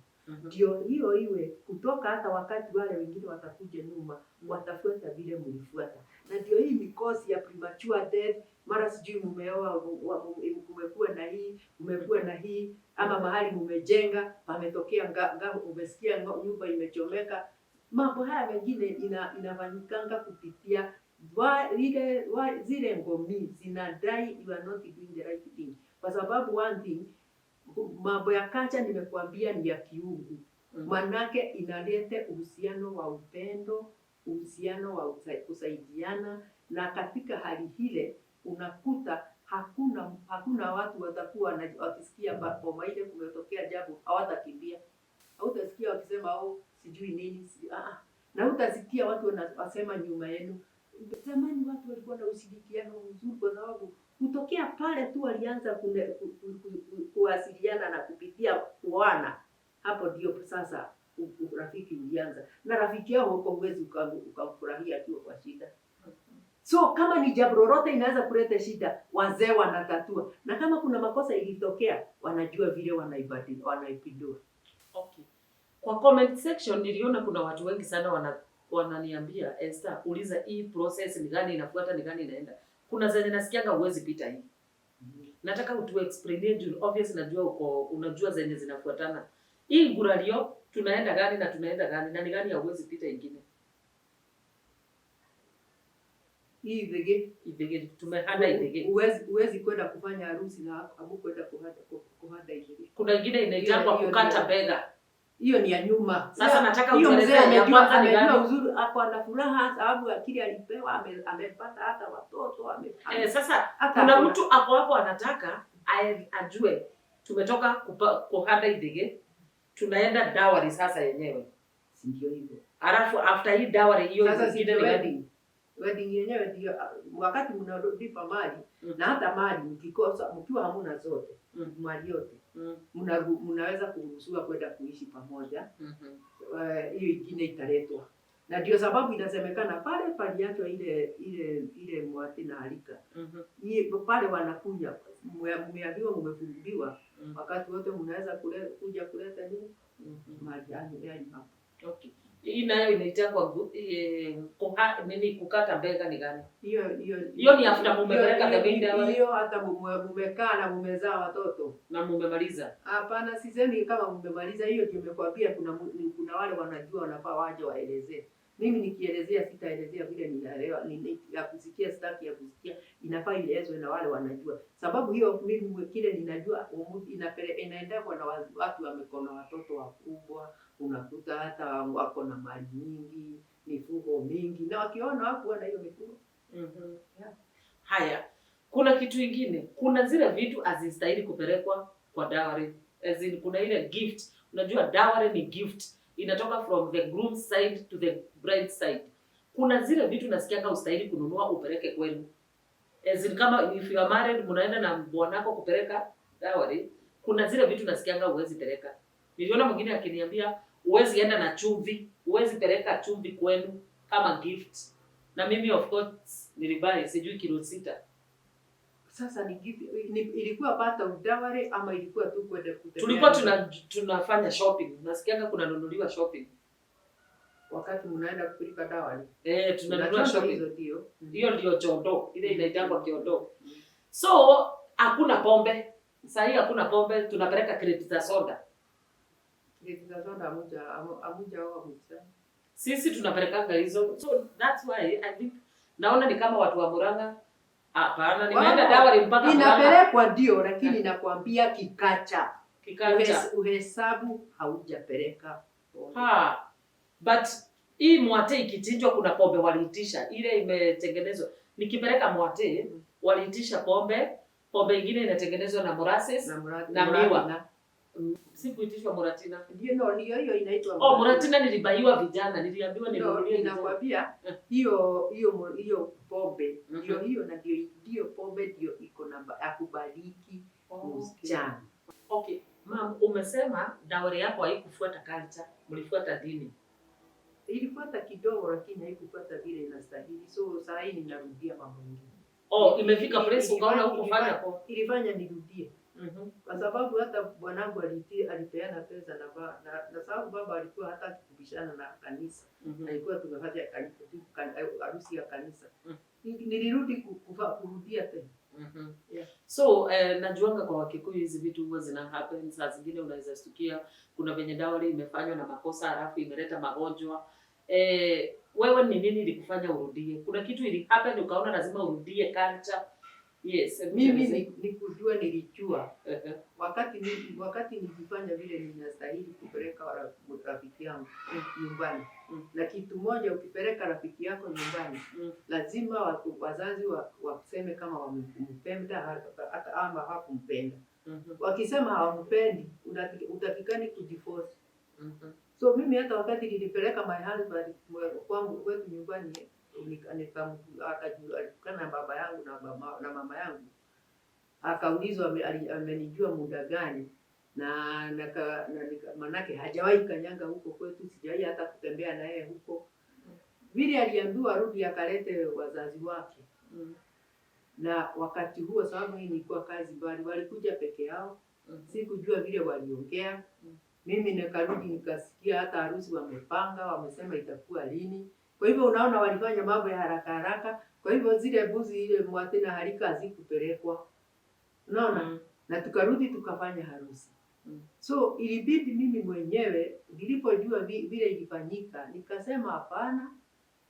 ndio hiyo iwe kutoka hata wakati wale wengine watakuja nyuma watafuata vile mlifuata, na ndio hii mikosi ya premature death, mara sijui mumeoa, kumekuwa na hii, kumekuwa na hii, ama mahali mumejenga pametokea umesikia nyumba imechomeka. Mambo haya mengine inafanyikanga kupitia zile ngomi zinadai you are not doing the right thing, kwa sababu one thing, mambo ya culture nimekuambia ni ya kiungu. Manake inalete uhusiano wa upendo, uhusiano wa kusaidiana, na katika hali ile unakuta hakuna watu watakuwa wakisikia boma ile kumetokea jambo hawatakimbia. Hautasikia wakisema, "Oh, sijui nini," sijui, ah, ah. Na hutasikia watu wanasema nyuma yenu. Zamani watu walikuwa na ushirikiano mzuri kwa sababu kutokea pale tu walianza kuwasiliana na kupitia kuoana, hapo ndio sasa urafiki ulianza. Na rafiki yao huko huwezi ukamfurahia akiwa kwa shida. So kama ni jambo lolote inaweza kuleta shida, wazee wanatatua, na kama kuna makosa ilitokea, wanajua vile wanaibadili, wanaipindua. Okay. Kwa comment section niliona kuna watu wengi sana wananiambia, "Esther, uliza hii process ni gani inafuata, ni gani inaenda." Kuna zenye nasikianga huwezi pita hii. Nataka utu explain juu obvious najua uko unajua zenye zinafuatana. Hii nguralio tunaenda gani na tunaenda gani na ni gani hauwezi pita ingine? Hii ithigi. Ithigi, tumehanda ithigi. Huwezi kwenda kufanya harusi na hamukwenda kuhanda ithigi. Kuna ingine inaitangwa Hiyo kukata bega. Hiyo ni ya nyuma. Sasa nataka Hiyo mzee utuelezee ya kwanza ni amejua gani? uzuri, ako na furaha sababu akili alipewa, amepata hata watoto Eh, sasa hata kuna hakuna. mtu ako hapo anataka ajue tumetoka kuhanda ithigi, tunaenda dowry sasa yenyewe. Si ndio hivyo? Alafu after hii dowry hiyo Sasa si ingine ndio ni gani? wedding. Wedding yenyewe ndio wakati mnalipa mali na hata mali mkikosa, mkiwa hamuna zote mali yote mnaweza kuruhusiwa kwenda kuishi pamoja. Hiyo ingine italetwa, na ndio sababu inasemekana pale paliachwa ile mwati na alika. Pale wanakuja, mmeambiwa mmefunguliwa, wakati wote mnaweza kuja kuleta nini, mali yenu hapo. Okay. Hii nayo inaitangwa nini, kukata mbega ni gani? Hiyo Hiyo ni after mumepeleka the main dowry? Hiyo hata mumekaa na mumezaa watoto. Na mumemaliza. Hapana, sisemi kama mumemaliza. Hiyo ndio nimekwambia, kuna wale wanajua wanafaa waje waelezee. Mimi nikielezea sitaelezea vile ninaelewa, ya kusikia sitaki ya kusikia, inafaa ielezwe na wale wanajua. Sababu hiyo mimi kile ninajua inaendagwa na watu wameko na watoto wakubwa, unakuta hata wako na mali nyingi, mifugo mingi, na wakiona hawakuwa na hiyo mifugo. Yeah. Haya, kuna kitu ingine, kuna zile vitu hazistahili kupelekwa kwa dowry. As in, kuna ile gift. Unajua dowry ni gift, inatoka from the groom side to the bride side. Kuna zile vitu nasikianga ustahili kununua upeleke kwenu. As in, kama if you are married, mnaenda na bwanako kupeleka dowry, kuna zile vitu nasikianga huwezi peleka. Niliona mwingine akiniambia huwezi enda na chumvi, huwezi peleka chumvi kwenu kama gift. Na mimi of course nilibuy sijui kilo 6. Sasa ni gift, ilikuwa part of dowry ama ilikuwa tu kwenda kutembea? Tulikuwa tunafanya shopping, nasikianga kunanunuliwa shopping. Wakati mnaenda kupeleka dowry. Eh, tunanunua Unachonga shopping. hizo ndio. Hiyo ndio chondo, ile inaitangwa kiondo. So hakuna pombe sahii, hakuna pombe, tunapeleka crate za soda. Crate za soda hamuja oa msichana. Sisi tunapelekanga hizo, so that's why I think naona ni kama watu wa Murang'a. Hapana, nimeenda Wao, dowry mpaka Murang'a. Inapelekwa ndio, lakini nakwambia kiculture. Kiculture. Uhesabu haujapeleka pombe. Ha. But hii mwate ikichinjwa kuna pombe waliitisha, ile imetengenezwa. Nikipeleka mwate waliitisha pombe, pombe ingine inatengenezwa na molasses, Na na muratina. miwa. Sikuitishwa muratina. Ndio, no, ndio hiyo inaitwa Oh, muratina nilibaiwa vijana, niliambiwa No, ninunulie vijana. ninakwambia hiyo hiyo hiyo pombe ndio hiyo, na ndio pombe ndio iko na akubaliki msichana. Okay, ma'am, umesema dowry yako haikufuata culture, mlifuata dini. Ilifuata kidogo, lakini haikufuata vile inastahili. So saa hii ninarudia mambo mengine. Oh, imefika place ukaona hukufanya poa. Ilifanya nirudie kwa sababu hata bwanangu alipeana pesa na sababu baba alikuwa hata kubishana na kanisa. Alikuwa tumefanya harusi ya kanisa. Nilirudi kurudia tena. Yeah. So najuanga kwa Wakikuyu hizi vitu huwa zina happen. Saa zingine unaweza stukia kuna venye dowry imefanywa na makosa halafu imeleta magonjwa. Wewe ni nini ilikufanya urudie? Kuna kitu ili happen ukaona lazima urudie culture? Yes, hebu Mimi tueleze. ni kujua nilijua wakati nilifanya vile ninastahili kupeleka rafiki yangu nyumbani. Na kitu moja, ukipeleka rafiki yako nyumbani lazima wazazi waseme kama wamempenda hata ama hawakumpenda. Wakisema hawampendi, utakikani kujiforce. So mimi hata wakati nilipeleka my husband kwangu kwetu nyumbani, alikutana na baba yangu na mama yangu, akaulizwa amenijua muda gani na manake hajawahi kanyanga huko kwetu, sijawahi hata kutembea na yeye huko. Vile aliambiwa arudi akalete wazazi wake, na wakati huo, sababu hii nilikuwa kazi mbali, walikuja peke yao, sikujua vile waliongea. Mimi nikarudi nikasikia hata harusi wamepanga, wamesema itakuwa lini. Kwa hivyo unaona walifanya mambo ya haraka haraka. Kwa hivyo zile mbuzi ile mwate na harika hazikupelekwa, unaona? Na tukarudi tukafanya harusi. So ilibidi mimi mwenyewe nilipojua vile ilifanyika, nikasema hapana.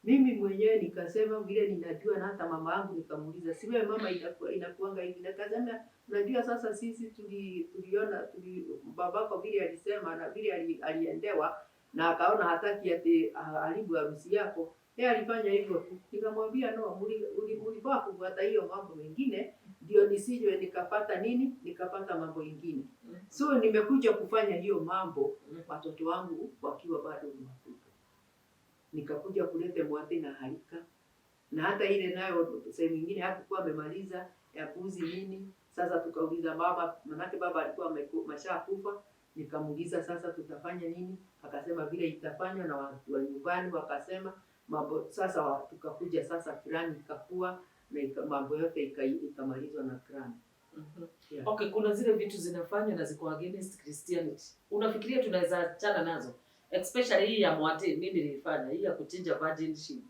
Mimi mwenyewe nikasema vile ninajua, na hata mama yangu nikamuuliza, si wewe mama inakuanga hivi? Nikasema unajua sasa sisi tuliona babako vile alisema na vile aliendewa na akaona hataki ati haribu harusi yako, yeye alifanya hivyo tu. Nikamwambia no, mulifaa kufuata hiyo mambo mengine ndio nisije nikapata nini, nikapata mambo ingine. So nimekuja kufanya hiyo mambo watoto wangu wakiwa bado ni watoto, nikakuja kulete mwate na harika na hata ile nayo sehemu ingine hakukuwa amemaliza ya mbuzi nini. Sasa tukauliza baba, manake baba alikuwa ameshakufa. Nikamuuliza sasa tutafanya nini? Akasema vile itafanywa na watu wa nyumbani, wakasema mambo sasa tukakuja sasa clan ikakuwa na mambo yote ikamalizwa na clan. Yeah. Okay, kuna zile vitu zinafanywa na ziko against Christianity. Unafikiria tunaweza achana nazo? Especially hii ya mwate, mimi nilifanya hii ya kuchinja virgin sheep.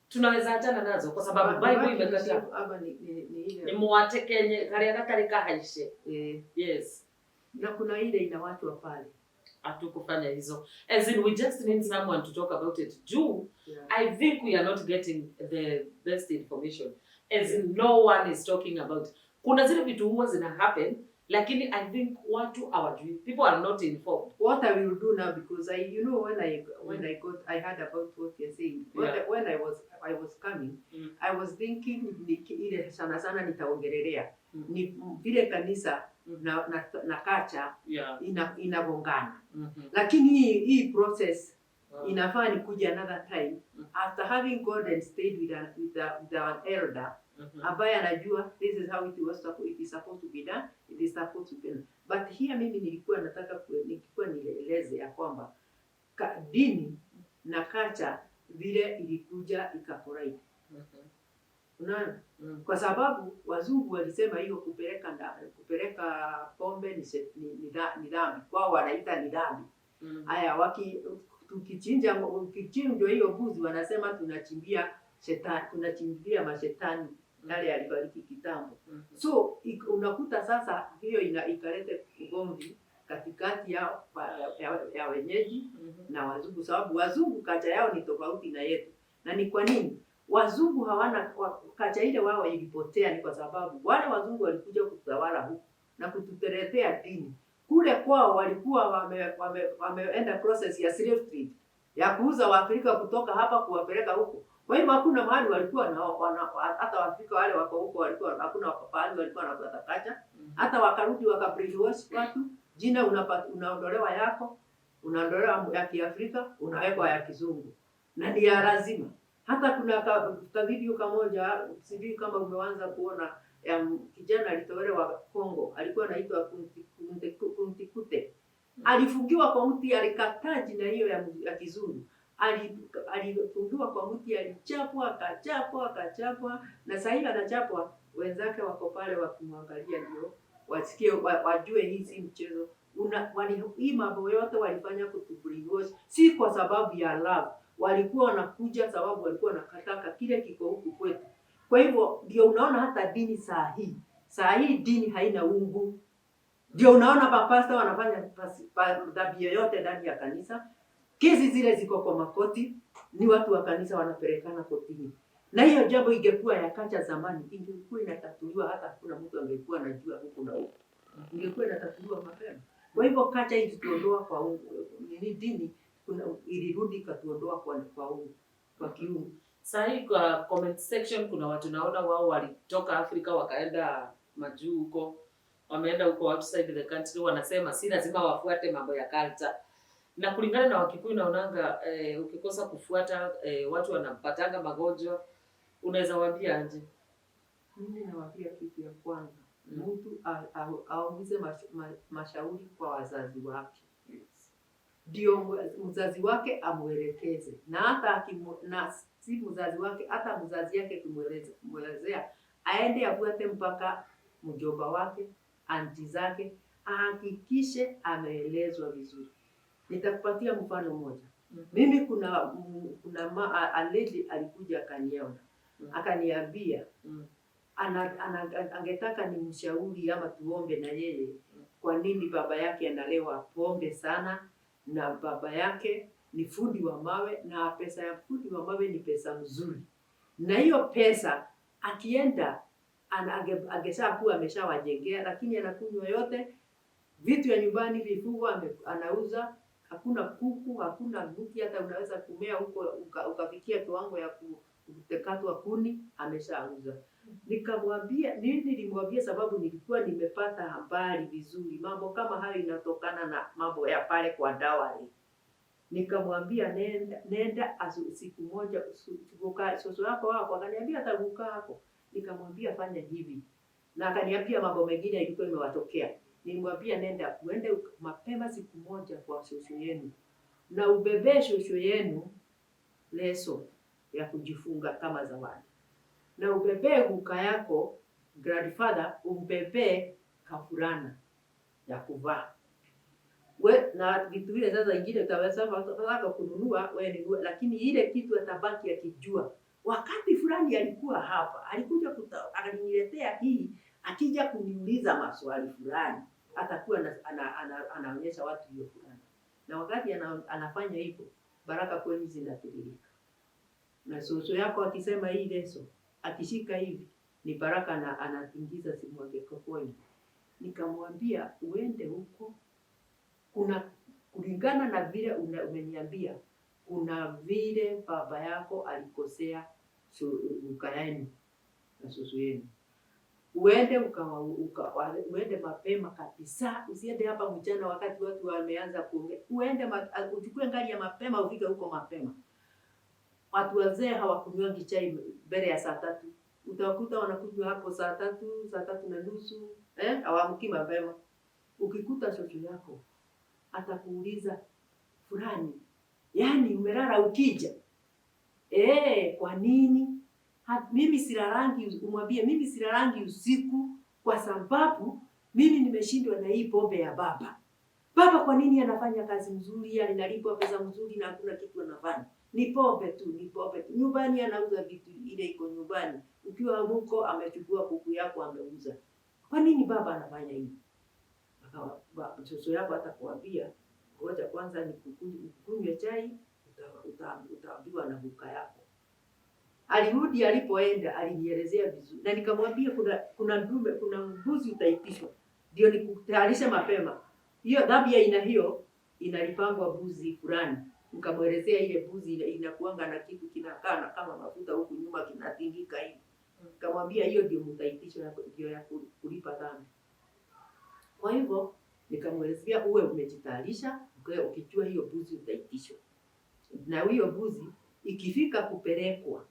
Tunaweza achana nazo kwa sababu Bible imekataa. Ama ni ile Ni mwate kenye karia gatari kahaishe. Yes. Na kuna ile inawachwa pale. Hatukufanya hizo. As in we just need someone to talk about it. Juu I think we are not getting the best information. As in no one is talking about. Kuna zile vitu huwa zina happen lakini I think watu hawajui. People are not informed. What I will do now, because I you know when I got I heard about what you're saying, when I was coming, I was thinking ni, ile sana sana nitaongelelea ni vile kanisa na culture inagongana, lakini hii process inafaa nikuje another time after having gone and stayed with an elder ambaye anajua this is how it is supposed to be done, it is supposed to be done. But here mimi nilikuwa nataka nilikuwa nieleze ya kwamba dini na culture vile ilikuja ikacollide. Unaona? Kwa sababu wazungu walisema hiyo kupeleka pombe ni dhambi. Kwao wanaita ni dhambi. Haya, Tukichinja, ukichinjwa hiyo mbuzi, wanasema tunachimbia shetani, tunachimbia mashetani yale yalifariki kitambo. So unakuta sasa hiyo ikalete ugomvi katikati ya wenyeji na wazungu, sababu wazungu culture yao ni tofauti na yetu. Na ni kwa nini wazungu hawana culture ile wao ilipotea? Ni kwa sababu wale wazungu walikuja kutawala huku na kututeretea dini. Kule kwao walikuwa wameenda process ya slave trade ya kuuza Waafrika kutoka hapa kuwapeleka huko. Kwa hivyo hakuna mahali walikuwa na hata Waafrika wale wako huko walikuwa hakuna pahali walikuwa wanafuata culture. Hata wakarudi waka brainwash watu, jina unaondolewa yako, unaondolewa ya Kiafrika, unawekwa ya Kizungu. Na ni ya lazima. Hata kuna ka video kamoja, sijui kama umeanza kuona, ya kijana alitolewa Kongo, alikuwa anaitwa Kuntikute. Alifungiwa kwa mti, alikataa jina hiyo ya Kizungu. Alifungiwa kwa mti, alichapwa, akachapwa, akachapwa, na sasa hivi anachapwa, wenzake wako pale wakimwangalia ndio wasikie wajue hii si mchezo. Hii mambo yote walifanya kutubrainwash, si kwa sababu ya love. Walikuwa wanakuja sababu walikuwa wanakataka kile kiko huku kwetu. Kwa hivyo ndio unaona hata dini saa hii, saa hii dini haina ungu. Ndio unaona mapasta wanafanya dhambi yoyote ndani ya kanisa. Kesi zile ziko kwa makoti, ni watu wa kanisa wanapelekana kotini. Na hiyo jambo ingekuwa ya culture zamani, ingekuwa inatatuliwa, hata hakuna mtu angekuwa anajua huku na huku. Ingekuwa inatatuliwa mapema. Kwa hivyo culture ilituondoa kwa ungu, nini dini kuna, ilirudi ikatuondoa kwa ungu, kwa kiungu. Sasa hii kwa comment section kuna watu naona wao walitoka Afrika wakaenda majuu huko, wameenda huko outside the country, wanasema si lazima wafuate mambo ya culture. Na kulingana na Wakikuyu naonanga ukikosa kufuata watu wanampatanga magonjwa. Unaweza waambia aje? Mimi nawaambia kitu ya kwanza, mtu aulize mashauri kwa wazazi wake. Ndio mzazi wake amuelekeze, na hata na si mzazi wake, hata mzazi yake kumwelezea, aende afuate mpaka mjomba wake, anti zake, ahakikishe ameelezwa vizuri. Nitakupatia mfano mmoja. Mimi kuna a lady alikuja akaniona. Akaniambia angetaka nimshauri ama tuombe na yeye kwa nini baba yake analewa pombe sana, na baba yake ni fundi wa mawe, na pesa ya fundi wa mawe ni pesa mzuri, na hiyo pesa akienda angeshakuwa ameshawajengea, lakini anakunywa yote vitu ya nyumbani, vifugo anauza, hakuna kuku, hakuna mti hata unaweza kumea huko ukafikia kiwango ya kukatwa kuni, ameshauza. Nikamwambia nini? Nilimwambia sababu nilikuwa nimepata habari vizuri, mambo kama hayo inatokana na mambo ya pale kwa dowry. Nikamwambia nenda siku moja soso yako hapo, akaniambia atavuka hapo. Nikamwambia fanya hivi, na akaniambia mambo mengine yalikuwa imewatokea. Nilimwambia nenda uende mapema siku moja kwa shosho yenu na ubebe shosho yenu leso ya kujifunga kama zawadi, na ubebe guka yako grandfather, umbebe kafurana ya kuvaa we, na vitu vile sasa ingine utaweza wataka kununua we ni wewe, lakini ile kitu atabaki akijua wakati fulani alikuwa hapa, alikuja akaniletea hii, akija kuniuliza maswali fulani atakuwa anaonyesha watu hiyo fulani, na wakati anafanya hivyo baraka kwenu zinatiririka. Na soso yako akisema hii leso, akishika hivi ni baraka, na anatingiza simu yake kokoni. Nikamwambia uende huko, kuna kulingana na vile umeniambia, kuna vile baba yako alikosea uka yenu na susu yenu, uende uende mapema kabisa, usiende hapa mchana wakati watu wameanza kuongea. Uende uchukue gari ya mapema, ufike huko mapema. Watu wazee hawakunywangi chai mbele ya saa 3, utawakuta wanakunywa hapo saa 3, saa 3:30, hawaamki mapema. Ukikuta shosho yako atakuuliza fulani, yani umelala ukija? Kwa nini? Mimi silalangi, umwambie mimi silalangi usiku kwa sababu mimi nimeshindwa na hii pombe ya baba. Baba kwa nini anafanya kazi mzuri, analipwa pesa mzuri na hakuna kitu anafanya? Ni pombe tu, ni pombe tu. Nyumbani anauza vitu ile iko nyumbani. Ukiwa huko amechukua kuku yako ameuza. Kwa nini baba anafanya hivi? Akawa shosho yako atakuambia, ngoja kwanza nikunywe chai, utaambiwa na guka yako. Alirudi alipoenda alinielezea vizuri na nikamwambia kuna ndume, kuna mbuzi utaitishwa. Ndio nikutayarishe mapema. Hiyo dhambi ya aina hiyo inalipangwa mbuzi fulani. Nikamwelezea ile mbuzi inakuanga na kitu kinakaa na kama mafuta huku nyuma kinatingika hivi. Nikamwambia hiyo ndio mtaitishwa, ndio ya kulipa dhambi. Kwa hivyo nikamwelezea uwe umejitayarisha, ukijua hiyo mbuzi utaitishwa. Na hiyo mbuzi ikifika kupelekwa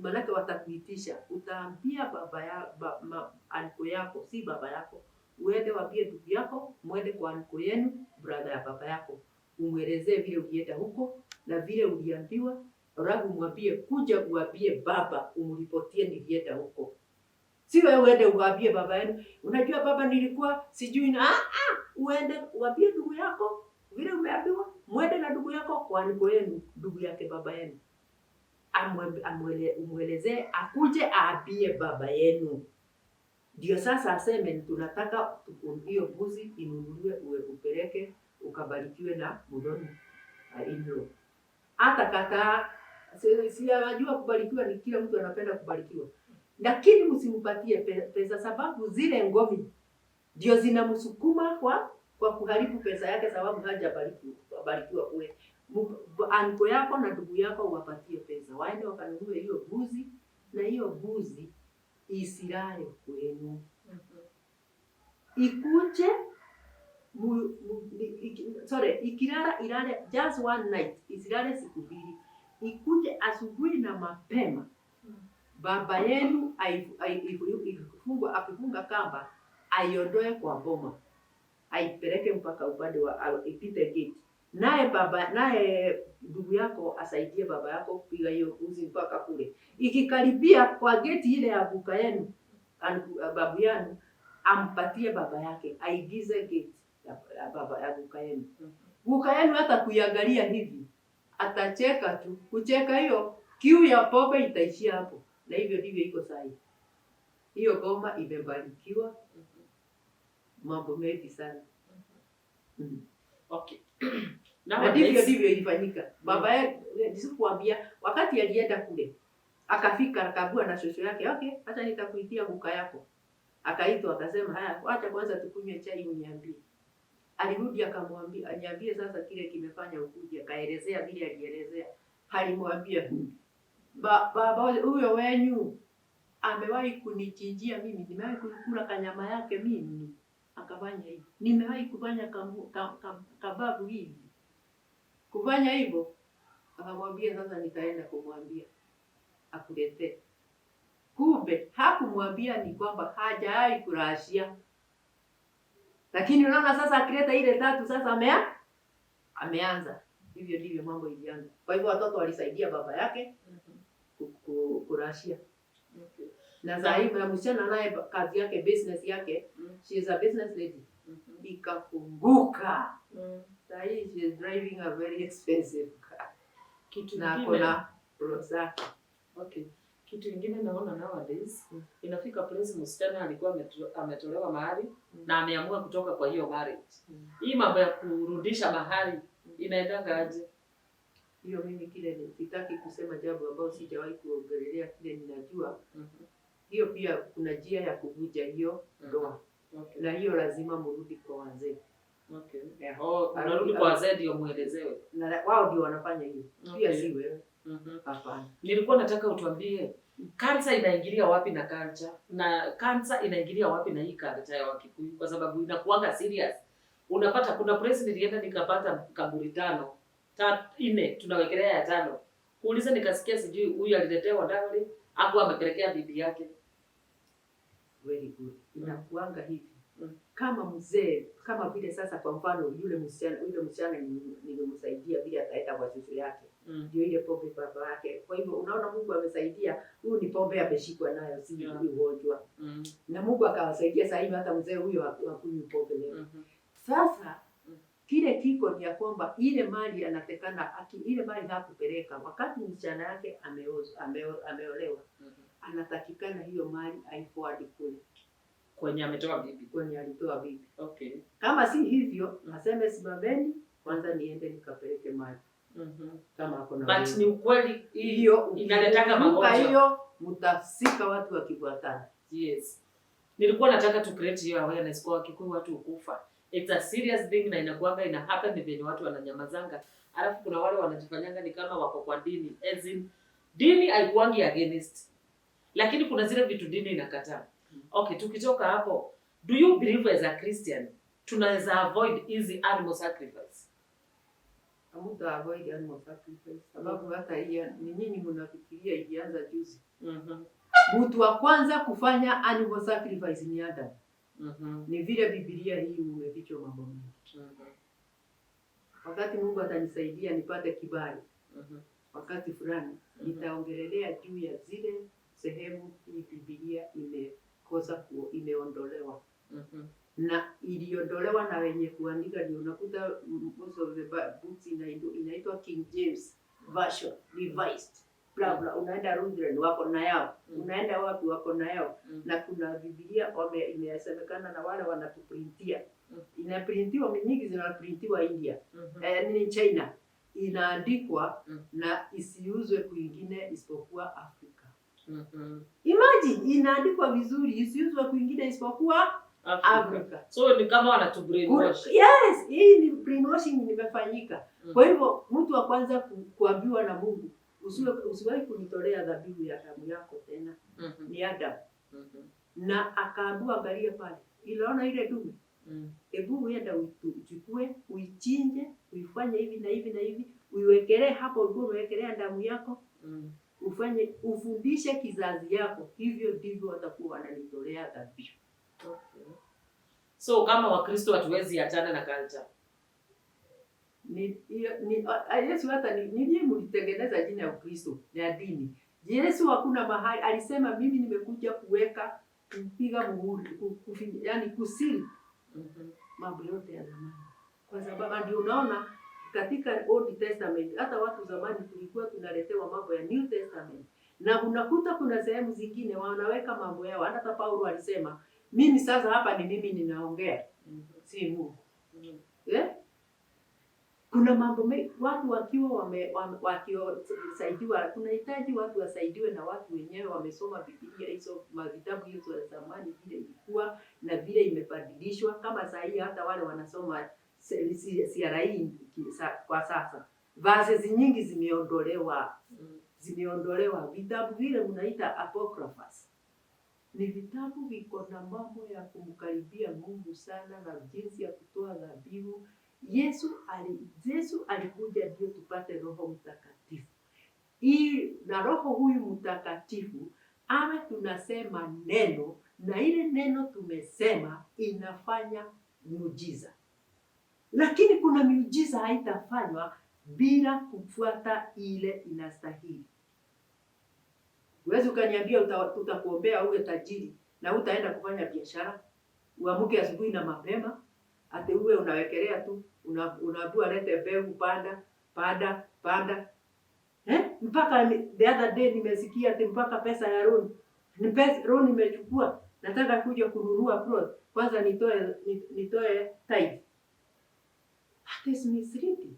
manake watakuitisha, utaambia baba ya, ba, ma, anko yako, si baba yako, uende wambie ndugu yako, mwende kwa anko yenu, brother ya baba yako, umwelezee vile ulienda huko na vile uliambiwa, alafu mwambie kuja uambie baba, umripotie nilienda huko. Si wewe uende uambie baba yenu, unajua baba nilikuwa sijui na uende uambie ndugu yako vile umeambiwa, mwende na ndugu yako kwa anko yenu, ndugu yake baba yenu. Umwelezee akuje aambie baba yenu. Ndio sasa aseme tunataka hiyo mbuzi inunuliwe uwe upeleke ukabarikiwe na muthoni in-law. Hata kataa, si anajua kubarikiwa ni kila mtu anapenda kubarikiwa. Lakini msimpatie pesa sababu zile ngomi ndio zinamsukuma kwa kuharibu pesa yake sababu hajabarikiwa kule. Anko yako na ndugu yako uwapatie pesa waende wakanunue hiyo mbuzi, na hiyo mbuzi isilale kwenu. Ikuje sorry, ikilala ilale just one night, isilale siku mbili. Ikuje asubuhi na mapema. Baba yenu akifunga kamba aiondoe kwa boma, aipeleke mpaka upande wa ipite gate. Naye baba, naye ndugu yako asaidie baba yako kupiga hiyo mbuzi mpaka kule. Ikikaribia kwa gate ile ya guka yenu, babu yenu, ampatie baba yake, aigize gate ya baba ya guka yenu. Guka yenu hata kuiangalia hivi atacheka tu. Kucheka hiyo kiu ya pombe itaishia hapo. Na hivyo ndivyo iko sahi. Hiyo boma imebarikiwa mambo mengi sana. Okay. Na ndivyo ndivyo ilifanyika. Baba yake nisikuambia wakati alienda kule akafika akaambiwa na shosho yake, okay, acha nitakuitia guka yako. Akaitwa akasema, haya acha kwanza tukunywe chai uniambie. Alirudi akamwambia, aniambie sasa kile kimefanya ukuje. Akaelezea vile alielezea. Alimwambia, baba huyo wenyu amewahi kunichinjia mimi, nimewahi kukula kanyama yake mimi. Akafanya hivi. Nimewahi kufanya kababu hivi. Kufanya hivyo, akamwambia sasa nitaenda kumwambia akuletee. Kumbe hakumwambia ni kwamba hajawahi kurashia. Lakini unaona sasa akileta ile tatu sasa ameanza. Hivyo ndivyo mambo ilianza. Kwa hivyo watoto walisaidia baba yake kurashia. Na saa hii na msichana naye kazi yake, business yake, she is a business lady. Ikafunguka. Saa hii she is driving a very expensive car. Kitu Na kingine. kuna rosa. Okay. Kitu kingine naona nowadays, inafika place msichana alikuwa ametolewa mahari na ameamua kutoka kwa hiyo marriage. Hii mambo ya kurudisha mahari inaendanga aje? Hiyo mimi kile ni sitaki kusema jambo ambalo sijawahi kuongelelea, kile ninajua. Hiyo pia kuna njia ya kuvunja hiyo ndoa. Na hiyo lazima mrudi kwa wazee. Oh, unarudi kwa wazee ndio muelezewe. Na wao ndio wanafanya hiyo. Pia si wewe. Hapana. Nilikuwa nataka utuambie kansa inaingilia wapi na culture? Na kansa inaingilia wapi na hii culture ya Wakikuyu? Kwa sababu inakuanga serious. Unapata kuna place nilienda nikapata kaburi 5, 4, tunawekelea ya 5. Kuuliza nikasikia sijui huyu aliletewa dowry, hapo amepelekea bibi yake. Very good. Inakuanga hivi. Kama mzee, kama vile sasa kwa mfano yule msichana nilimsaidia vile akaenda kwa shosho yake. Ndio ile pombe baba yake. Kwa hivyo unaona Mungu amesaidia, huyu ni pombe ameshikwa nayo, si ugonjwa. Na Mungu akawasaidia, sasa hivi hata mzee huyo hakunywi pombe leo. Sasa kile kiko ni ya kwamba ile mali anatekana ile mali hakupeleka wakati msichana yake ameolewa, anatakikana hiyo mali aiforward kule Kwenye ametoa bibi. Kwenye alitoa bibi. Kama si hivyo, aseme simameni kwanza niende nikapeleke mali kama ako na But uwezo. ni ukweli hii Hiyo inaletanga ukivuka magonjwa. hiyo mtasika watu wakifuatana. Yes. Nilikuwa nataka to create hiyo awareness kwa Wakikuyu, watu ukufa. It's a serious thing na inakuanga ina happen, ni venye watu wananyamazanga. Alafu kuna wale wanajifanyanga ni kama wako kwa dini. As in, dini haikuangi against. Lakini kuna zile vitu dini inakataa. Okay, tukitoka hapo, do you believe as a Christian tunaweza avoid hizi animal sacrifice? Hamuta avoid animal sacrifice sababu hata hiyo ni nyinyi mnafikiria ilianza juzi. Mtu wa kwanza kufanya animal sacrifice ni Adam. Ni vile Biblia hii umefichwa mambo mengi. Wakati Mungu atanisaidia nipate kibali wakati fulani, nitaongelelea juu ya zile sehemu hii Biblia imekosa imeondolewa na iliondolewa na wenye kuandika. Ndio unakuta most of the books inaitwa King James Version Revised, bla bla. Unaenda Lutheran wako na yao, unaenda wapi wako na yao, na kuna Biblia imesemekana na wale wanatuprintia, inaprintiwa nyingi, zinaprintiwa India, nini, China, inaandikwa na isiuzwe kwingine isipokuwa Afrika. Imagine, inaandikwa vizuri isiuzwe kwingine isipokuwa Africa. Afrika. So ni kama wanatu brainwash. Yes, hii ni brainwashing imefanyika. Kwa hivyo mtu wa kwanza kuambiwa na Mungu usiwahi kunitolea dhabihu ya damu yako tena ni Adam, na akaambiwa angalia pale, ilaona ile dume, hebu uenda uchukue uichinje uifanye hivi na hivi na hivi, uiwekelee hapo ulikuwa umewekelea damu yako, ufanye ufundishe kizazi yako, hivyo ndivyo watakuwa wananitolea dhabihu. Okay. So kama Wakristo hatuwezi achana na culture. Ni, hiyo- ni, a- Yesu hata ni ninyi mlitengeneza jina ya Ukristo ya dini. Yesu hakuna mahali alisema mimi nimekuja kuweka kupiga muhuri yani kuseal mambo yote ya zamani, kwa sababu ndio unaona katika Old Testament hata watu zamani tulikuwa tunaletewa mambo ya New Testament, na unakuta kuna sehemu zingine wanaweka mambo yao. Hata Paulo alisema mimi sasa hapa ni mimi ninaongea, si Mungu. Eh? Kuna mambo mengi watu wakiwa wakisaidiwa, kunahitaji watu wasaidiwe na watu wenyewe wamesoma Biblia hizo mavitabu hizo za zamani vile ilikuwa na vile imebadilishwa. Kama saa hii hata wale wanasoma CRE kwa sasa, verses nyingi zimeondolewa, zimeondolewa. Vitabu vile mnaita apocryphas ni vitabu viko na mambo ya kumkaribia Mungu sana na jinsi ya kutoa dhabihu. Yesu alikuja ndio tupate Roho Mtakatifu. Ili na Roho huyu Mtakatifu awe tunasema neno na ile neno tumesema inafanya muujiza. Lakini kuna miujiza haitafanywa bila kufuata ile inastahili. Huwezi ukaniambia tutakuombea uwe tajiri na utaenda kufanya biashara, uamke asubuhi na mapema, ati uwe unawekelea tu, unaambiwa lete mbegu, panda, panda, panda. Eh? Mpaka the other day nimesikia ati mpaka pesa ya loan. Ni pesa loan nimechukua, nataka kuja kununua plot. Kwanza nitoe tithe. That is misleading.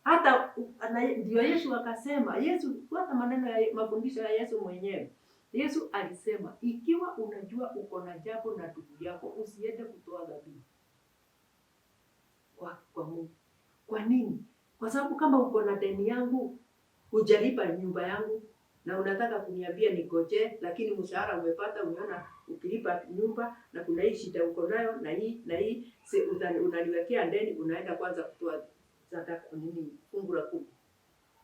Hata ndio Yesu akasema, Yesu fuata maneno ya mafundisho ya Yesu mwenyewe. Yesu alisema ikiwa unajua uko na jambo na ndugu yako usiende kutoa dhabihu kwa Mungu. Kwa nini? Kwa sababu kama uko na deni yangu, hujalipa nyumba yangu na unataka kuniambia ningoje, lakini mshahara umepata, umeona ukilipa nyumba na kuna hii shida uko nayo na hii na hii, si unaniwekea deni, unaenda kwanza kutoa sadaka nini, fungu la kumi.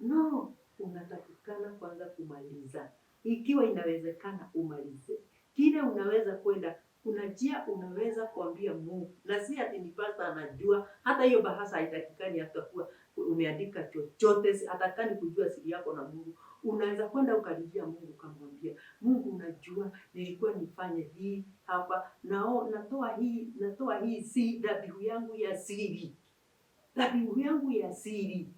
No, unatakikana kwanza kumaliza. Ikiwa inawezekana umalize kile unaweza kwenda. Kuna njia unaweza kuambia Mungu, na si ati ni pastor anajua. Hata hiyo bahasha haitakikani, atakuwa Umeandika chochote, hatakani kujua siri yako na Mungu. Unaweza kwenda ukalilia Mungu ukamwambia, "Mungu, unajua nilikuwa nifanye hii hapa, nao natoa hii si dhabihu yangu ya siri, dhabihu yangu ya siri,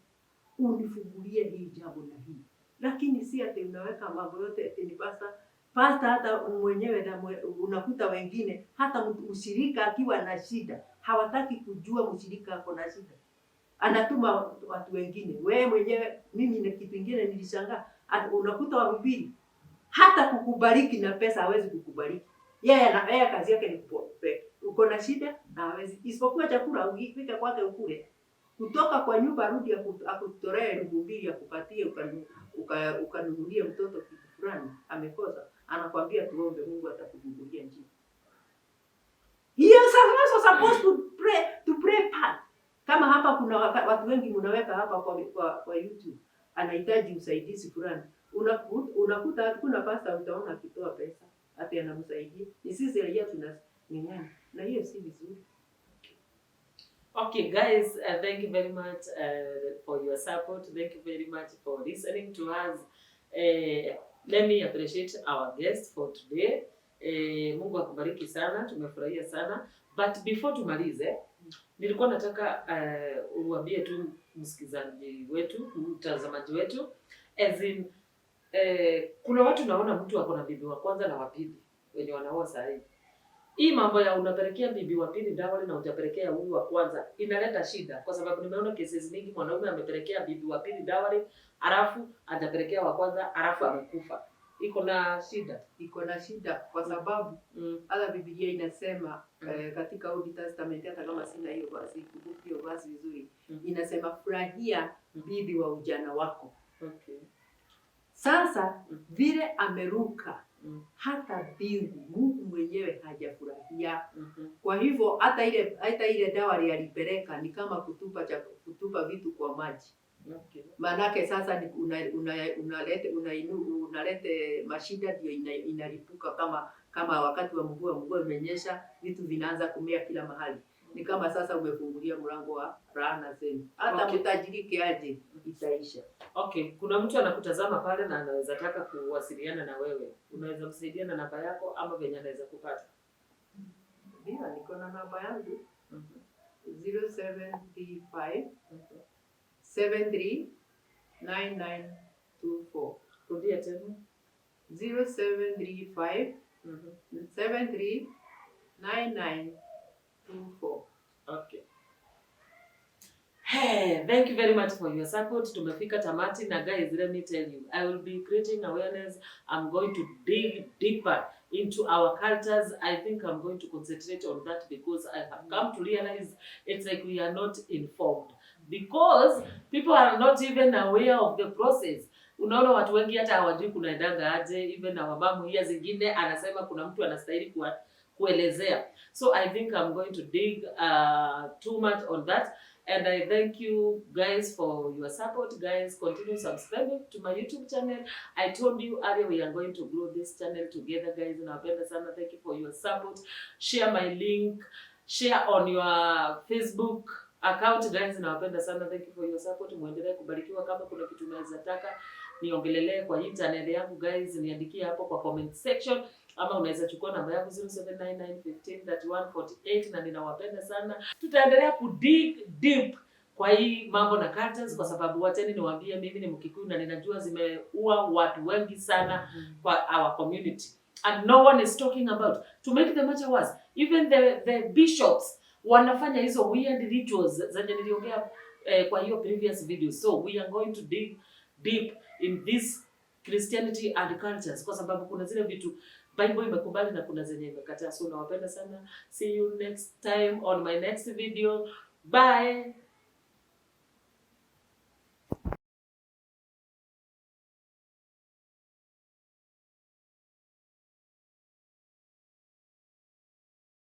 unifungulie hii jambo na hii." Lakini si ati unaweka mambo yote ati ni pasta pasta, hata mwenyewe na unakuta wengine hata mshirika akiwa na shida hawataki kujua mshirika ako na shida, anatuma watu wengine. Wewe mwenyewe, mimi na kitu ingine nilishangaa, unakuta wahubiri hata kukubariki na pesa hawezi kukubariki. Yeye kazi yake ni uko na shida na hawezi, isipokuwa chakula ukifika kwake ukule, kutoka kwa nyumba rudi akutolee 2000 akupatie ukanunulie mtoto kitu fulani amekosa, anakwambia tuombe, Mungu atakufungulia njia. He is also supposed to pray part. Kama hapa kuna watu wengi mnaweka hapa kwa YouTube, anahitaji usaidizi fulani, unakuta hakuna pastor utaona akitoa pesa ati anamsaidia. Ni sisi raia tunang'ang'ana, na hiyo si vizuri. Okay, guys, thank you very much for your support. Thank you very much for listening to us. Let me appreciate our guest for today. Mungu akubariki sana, tumefurahia sana. But before tumalize, nilikuwa nataka uambie tu msikizaji wetu, mtazamaji wetu, as in, kuna watu naona mtu ako na bibi wa kwanza na wa pili wenye wanaoa saa hii. Hii mambo ya unapelekea bibi wa pili dowry na hujapelekea huyu wa kwanza inaleta shida, kwa sababu nimeona cases mingi, mwanaume amepelekea bibi wa pili dowry alafu hajapelekea wa kwanza alafu amekufa. Iko na shida. Iko na shida kwa sababu hata Biblia inasema katika Old Testament, hata kama sina hiyo verse, sikumbuki hiyo verse vizuri, inasema furahia bibi wa ujana wako. Sasa vile ameruka hata mbingu, Mungu mwenyewe hajafurahia. Kwa hivyo hata ile dowry alipeleka ni kama kutupa vitu kwa maji. Maanake sasa ni unalete mashida ndio inalipuka kama wakati wa mvua, mvua imenyesha, vitu vinaanza kumea kila mahali. Ni kama sasa umefungulia mlango wa laana zenu. Hata mtajirike aje, itaisha. Okay, kuna mtu anakutazama pale na anaweza taka kuwasiliana na wewe. Unaweza msaidia na namba yako ama venye anaweza kupata? Ndio, niko na namba yangu 0735 739924. Rudia tena. 0735 739924. Okay. Hey, thank you very much for your support. Tumefika tamati na guys, let me tell you, I will be creating awareness. I'm going to dig deeper into our cultures. I think I'm going to concentrate on that because I have come to realize it's like we are not informed because people are not even aware of the process. Unaona watu wengi hata hawajui kunaendanga aje, even our mamu hia zingine anasema kuna mtu anastahili kuelezea. So I think I'm going to dig too much on that. And I thank you guys for your support. Guys, continue subscribing to my YouTube channel. I told you earlier we are going to grow this channel together, guys. Nawapenda sana. Thank you for your support. Share my link. Share on your Facebook account, guys. Nawapenda sana. Thank you for your support. Muendelee kubarikiwa. Kama kuna kitu unaweza taka niongelelee kwa hii channel yangu, guys, niandikie hapo kwa comment section ama unaweza chukua namba yangu 0799153148 na ninawapenda sana. Tutaendelea kudig deep kwa hii mambo na cultures, kwa sababu wacheni niwaambie, mimi ni Mkikuyu na ninajua zimeua watu wengi sana kwa our community and no one is talking about. To make the matter worse, even the bishops wanafanya hizo weird rituals zenye niliongea kwa hiyo previous video. So we are going to dig deep in this Christianity and cultures, kwa sababu kuna zile vitu Bible imekubali na kuna zenye imekataa. So nawapenda sana. See you next time on my next video. Bye.